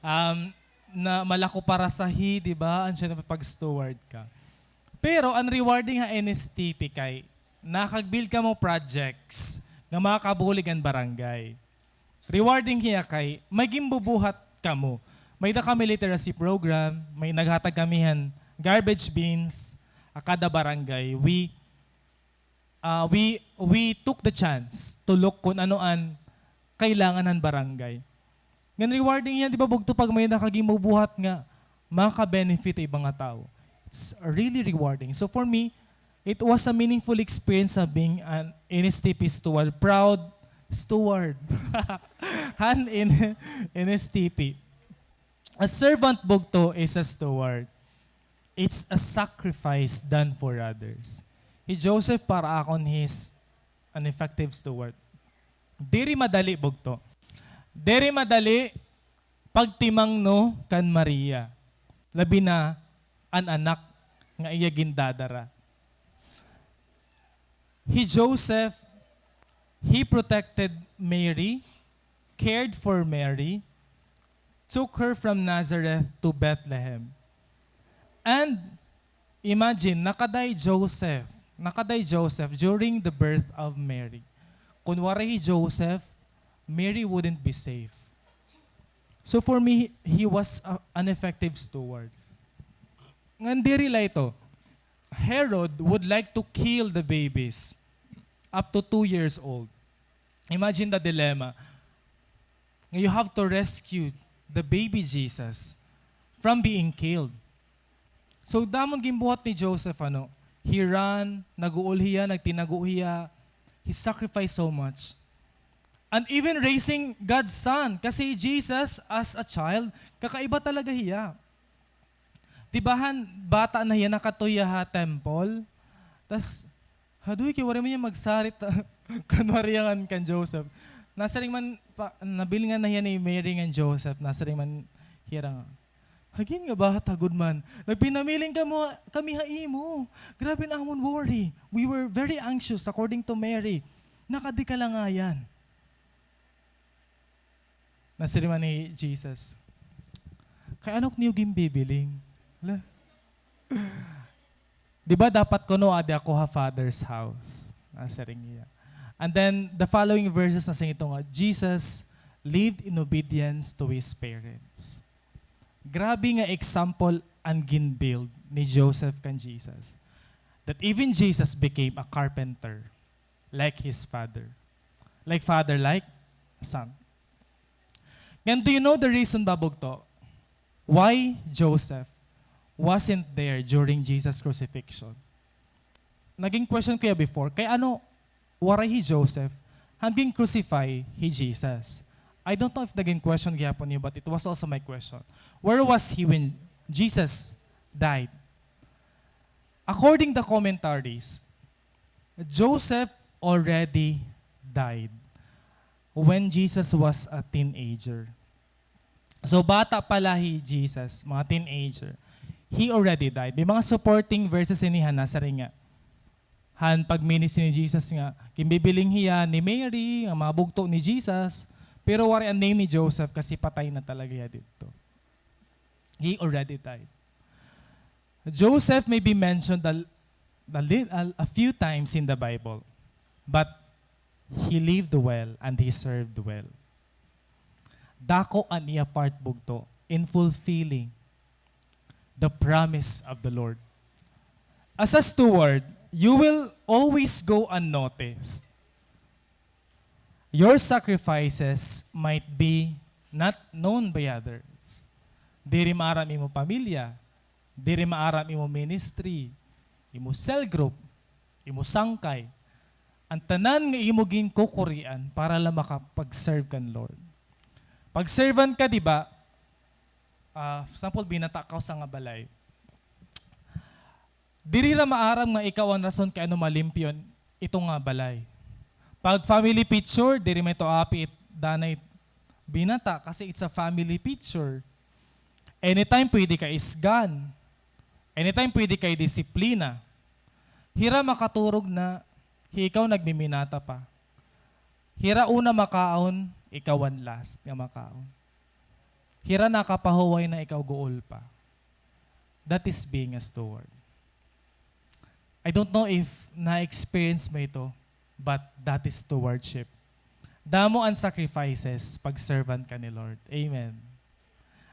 Um, na malako para sa hi, di ba? An siya na pag-steward ka. Pero an rewarding ha N S T P kay nakag-build kamo projects nga makabulig an barangay. Rewarding hiya kay may ginbubuhat kamo. May-ada kami literacy program, may naghatag kami han garbage bins ha kada barangay. We, ah, we, we took the chance to look kun ano an kailangan han barangay. Ngan rewarding hiya, di ba, bugto, pag may-ada ka ginbubuhat nga maka-benefit ha iba nga tawo. It's really rewarding. So for me, it was a meaningful experience of being an N S T P steward, proud steward han N-, N S T P. A servant, bugto, is a steward. It's a sacrifice done for others. Hi Joseph, para akon, he's an effective steward. Diri madali, bugto. Diri madali pagtimangno kan Maria, labi na an anak nga iya gindadara. Hi Joseph, he protected Mary, cared for Mary, took her from Nazareth to Bethlehem. And imagine, nakada hi Joseph, nakada hi Joseph during the birth of Mary. Kun waray hi Joseph, Mary wouldn't be safe. So for me, he, he was a, an effective steward. Ngan diri la ito, Herod would like to kill the babies up to two years old. Imagine the dilemma. Nga you have to rescue the baby Jesus from being killed. So, damo an ginbuhat ni Joseph, ano, he ran, nag-uol hiya, nagtinago hiya, he sacrificed so much. And even raising God's son, kasi Jesus, as a child, kakaiba talaga hiya. Di ba han bata na hiya, nakadto hiya ha temple? Tas, hadoy, kay waray man hiya magsarit kan Maria ngan kan Joseph. Nasiring man, pa, nabilingan na hiya ni Mary ngan Joseph, nasiring man hira nga, Hagin nga bata gud man. Nagpinamiling kamo, kami ha imo. Grabe an amon worry. We were very anxious, according to Mary. Nakadi ka la ngayan. Nasiring man hi Jesus, "Kay ano ak niyo ginbibiling? Hala. Di ba dapat kuno adi ako ha Father's house?" Nasiring hiya. And then, the following verses, nasiring ito nga, Jesus lived in obedience to his parents. Grabe nga example an ginbuild ni Joseph kan Jesus. That even Jesus became a carpenter like his father. Like father, like son. Ngan, do you know the reason ba, bugto, why Joseph wasn't there during Jesus' crucifixion? Naging question ko hiya before, kay ano waray hi Joseph han gin-crucify hi Jesus? I don't know if naging question gihapon niyo, but it was also my question. Where was he when Jesus died? According the commentaries, Joseph already died when Jesus was a teenager. So, bata pa la hi Jesus, mga teenager, he already died. May mga supporting verses ini han nasiring nga, han pag-ministry ni Jesus nga, ginbibiling hiya ni Mary, nga mga bugto ni Jesus, pero waray an name ni Joseph kasi patay na talaga hiya didto. He already died. Joseph may be mentioned a, a, li- a, a few times in the Bible, but he lived well and he served well. Dako an iya part, bugto, in fulfilling the promise of the Lord. As a steward, you will always go unnoticed. Your sacrifices might be not known by others. Diri maaram imo pamilya, diri maaram imo ministry, imo cell group, imo sangkay, an tanan nga imo ginkukurian para la makapag-serve kan Lord. Pag-servant ka, di ba? Ah, example, binata ka usa nga balay. Diri la maaram nga ikaw an rason kay ano malimpyo an ito nga balay. Pag family picture, diri man ito api it danay binata kasi it's a family picture. Anytime pwede ka isgan. Anytime pwede ka idisiplina. Hira makaturog na hi ikaw nagmiminata pa. Hira una makaon, ikaw an last nga makaon. Hira nakapahuway na, ikaw guol pa. That is being a steward. I don't know if na-experience mo ito, but that is stewardship. Damo an sacrifices pag servant ka ni Lord. Amen.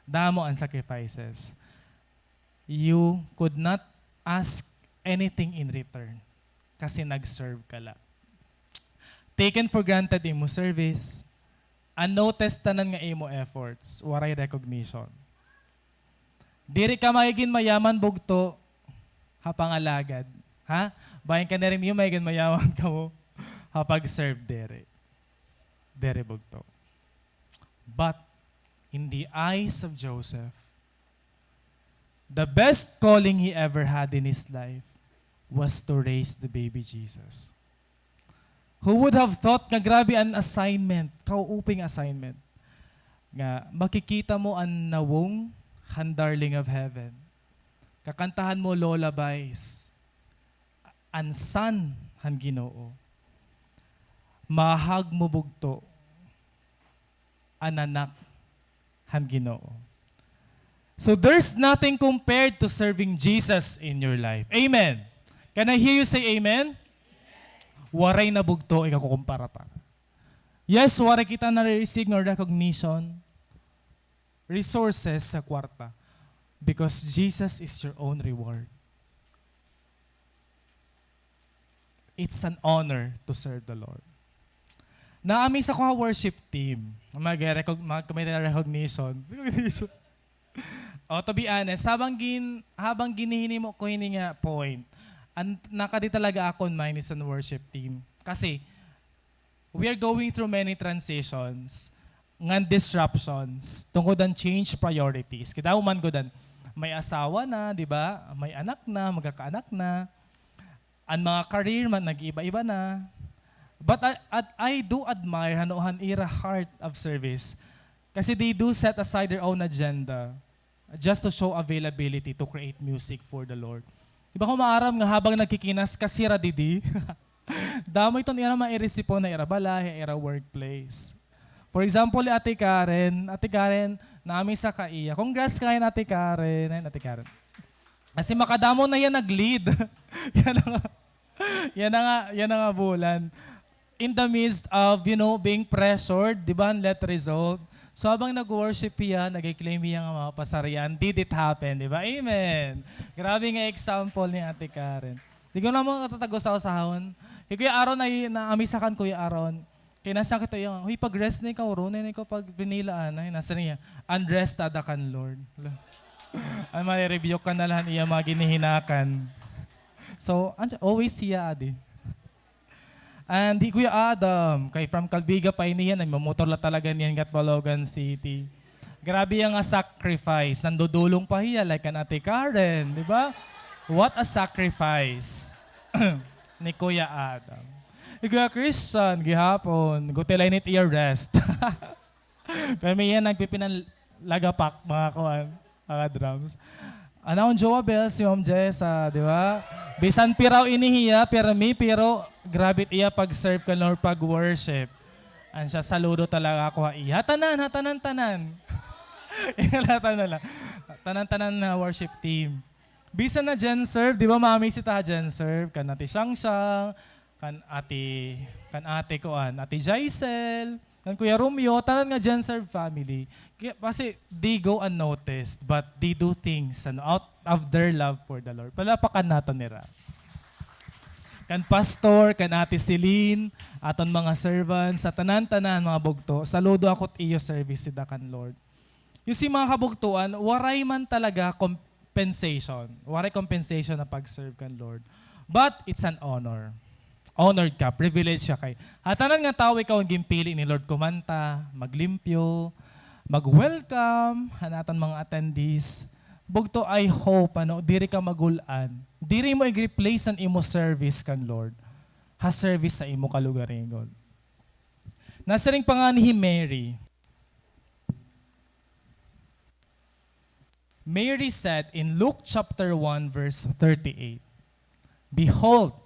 Damo an sacrifices. You could not ask anything in return kasi nag-serve ka la. Taken for granted imo service, unnoticed tanan nga imo efforts, waray recognition. Diri ka magigin mayaman, bugto, ha pangalagad, ha? Bahin ka na rin niyo, magigin mayaman kamo ha pag-serve diri. Diri, bugto. But in the eyes of Joseph, the best calling he ever had in his life was to raise the baby Jesus. Who would have thought nga grabe an assignment, kauuping assignment, nga makikita mo an nawong han Darling of Heaven. Kakantahan mo lullabies, an Son han Ginoo. Mahag mo bugto an Anak han Ginoo. So there's nothing compared to serving Jesus in your life. Amen. Can I hear you say amen? Waray na bugto ikakukumpara pa. Yes, waray kita nare-receive nga recognition, resources sa kwarta, because Jesus is your own reward. It's an honor to serve the Lord. Naa mi sa kuha worship team. Mag-recog-, mag-, may recognition. Oh, to be honest, habang gin-, habang ginihinimo ko ini nga point, an nakadi talaga akon mind is an worship team. Kasi, we are going through many transitions, ngan disruptions, tungod an change priorities. Kita mo man gud an may asawa na, di ba? May anak na, magkakaanak na. An mga career man, nag-iba-iba na. But I, at I do admire, hano, han ira heart of service. Kasi they do set aside their own agenda. just to show availability to create music for the Lord. Di ba, kung maaram nga habang nagkikinas ka sira didi, damo iton ira mga irisipon ha ira balay, ha ira workplace. For example, hi Ate Karen. Ate Karen, namisa ka iya. Congrats kay Ate Karen. Ay, Ate Karen. Kasi makadamo na hiya nag-lead. Yana nga, yana nga, yana nga bulan. In the midst of, you know, being pressured, di ba, let result. So, habang nag-worship hiya, nag-claim hiya nga mga pasarian, did it happen, di ba? Amen. Grabe nga example ni Ate Karen. Di ko na mo katatago sa usahon. Hi Kuya Aaron ay naamisa kan Kuya Aaron. Kay nasakit to iya nga, "Uy, pag-rest na ikaw, Ron, na ikaw pag pinilaan." Ay, nasa niya, "Unrest ada kan Lord." Ay, ma-rebuke ka na la han iya mga ginihinakan. So, always hiya, adi. And hi Kuya Adam, kay from Calbiga pa ini hiya, nagmamotor la talaga niyan hanggat Balogan City. Grabe iya nga sacrifice. Nandudulong pa hiya, like an Ate Karen, di ba? What a sacrifice ni Kuya Adam. Hi Kuya Christian, gihapon, guti la ini it iya rest. Pero may iya nagpipinanlagapak, mga kuan, mga drums. An akon jowa, Bel, si Ma'am Jessa, di ba? Bisan piraw ini hiya, pirmi, pero grabe it iya pag-serve kan Lord, pag-worship. An siya, saludo talaga ako ha iya. Ha tanan, ha tanan, tanan. Iya la, tanan la. Tanan, tanan na worship team. Bisan na GenServe, di ba, mami, si ta ha GenServe, kan Ate Shangshang, kan Ate, kan Ate kuan, Ate Jaisel, kan Kuya Romeo, tanan nga GenServe family. Kaya, kasi they go unnoticed, but they do things, ano, out of their love for the Lord. Palapakan naton nira. Kan pastor, kan Ate Celine, aton mga servants, sa tanan-tanan, mga bugto, saludo ako it iyo service sida kan Lord. You see, mga kabugtoan, waray man talaga compensation. Waray compensation na pag-serve kan Lord. But it's an honor. Honored ka, privilege ka kay ha tanan nga tawo ikaw an ginpili ni Lord, kumanta, maglimpyo, mag-welcome han aton mga attendees. Bugto, I hope, ano, diri ka magul-an. Diri mo ig-replace an imo service kan Lord ha service sa imo kalugaringon. Nasiring pa ngani hi Mary. Mary said in Luke chapter one, verse thirty-eight, "Behold,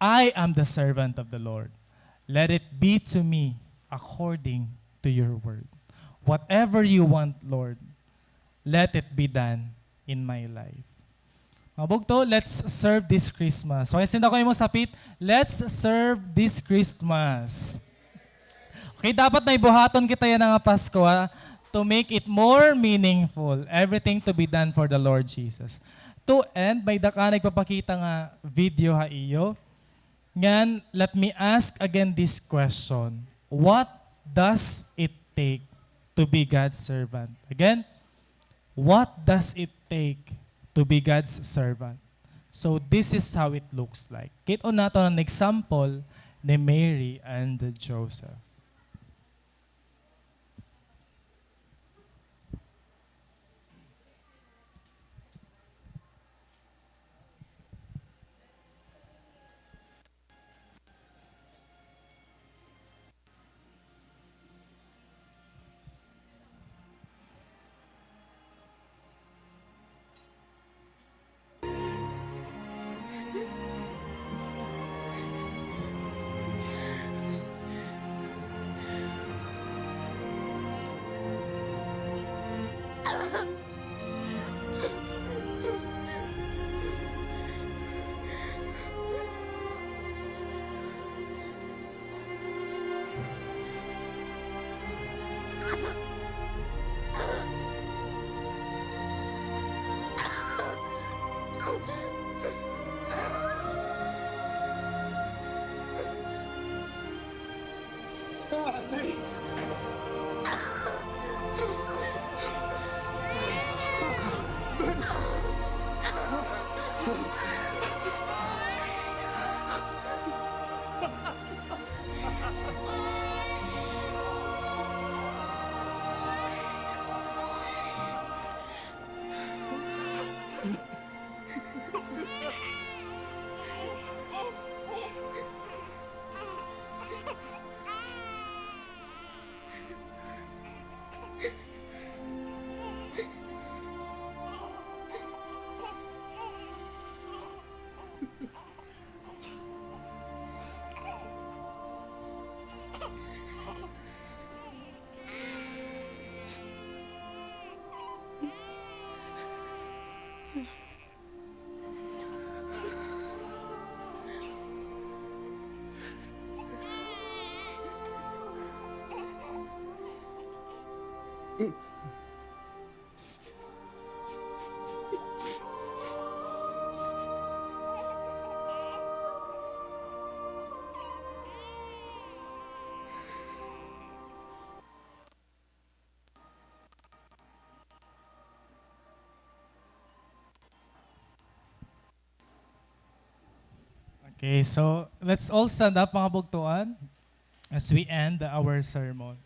I am the servant of the Lord. Let it be to me according to your word. Whatever you want, Lord, let it be done in my life." Mga bugto, let's serve this Christmas. So, sinda ko imo sapit, let's serve this Christmas. Okay, dapat may buhaton kita yana nga Pasko, ha? To make it more meaningful, everything to be done for the Lord Jesus. To end, may-ada ka nagpapakita nga video ha iyo. Ngan, let me ask again this question. What does it take to be God's servant? Again, what does it take to be God's servant? So, this is how it looks like. Kit-on naton an example ni Mary and Joseph. Okay, so let's all stand up, mga bugtoan, as we end our sermon.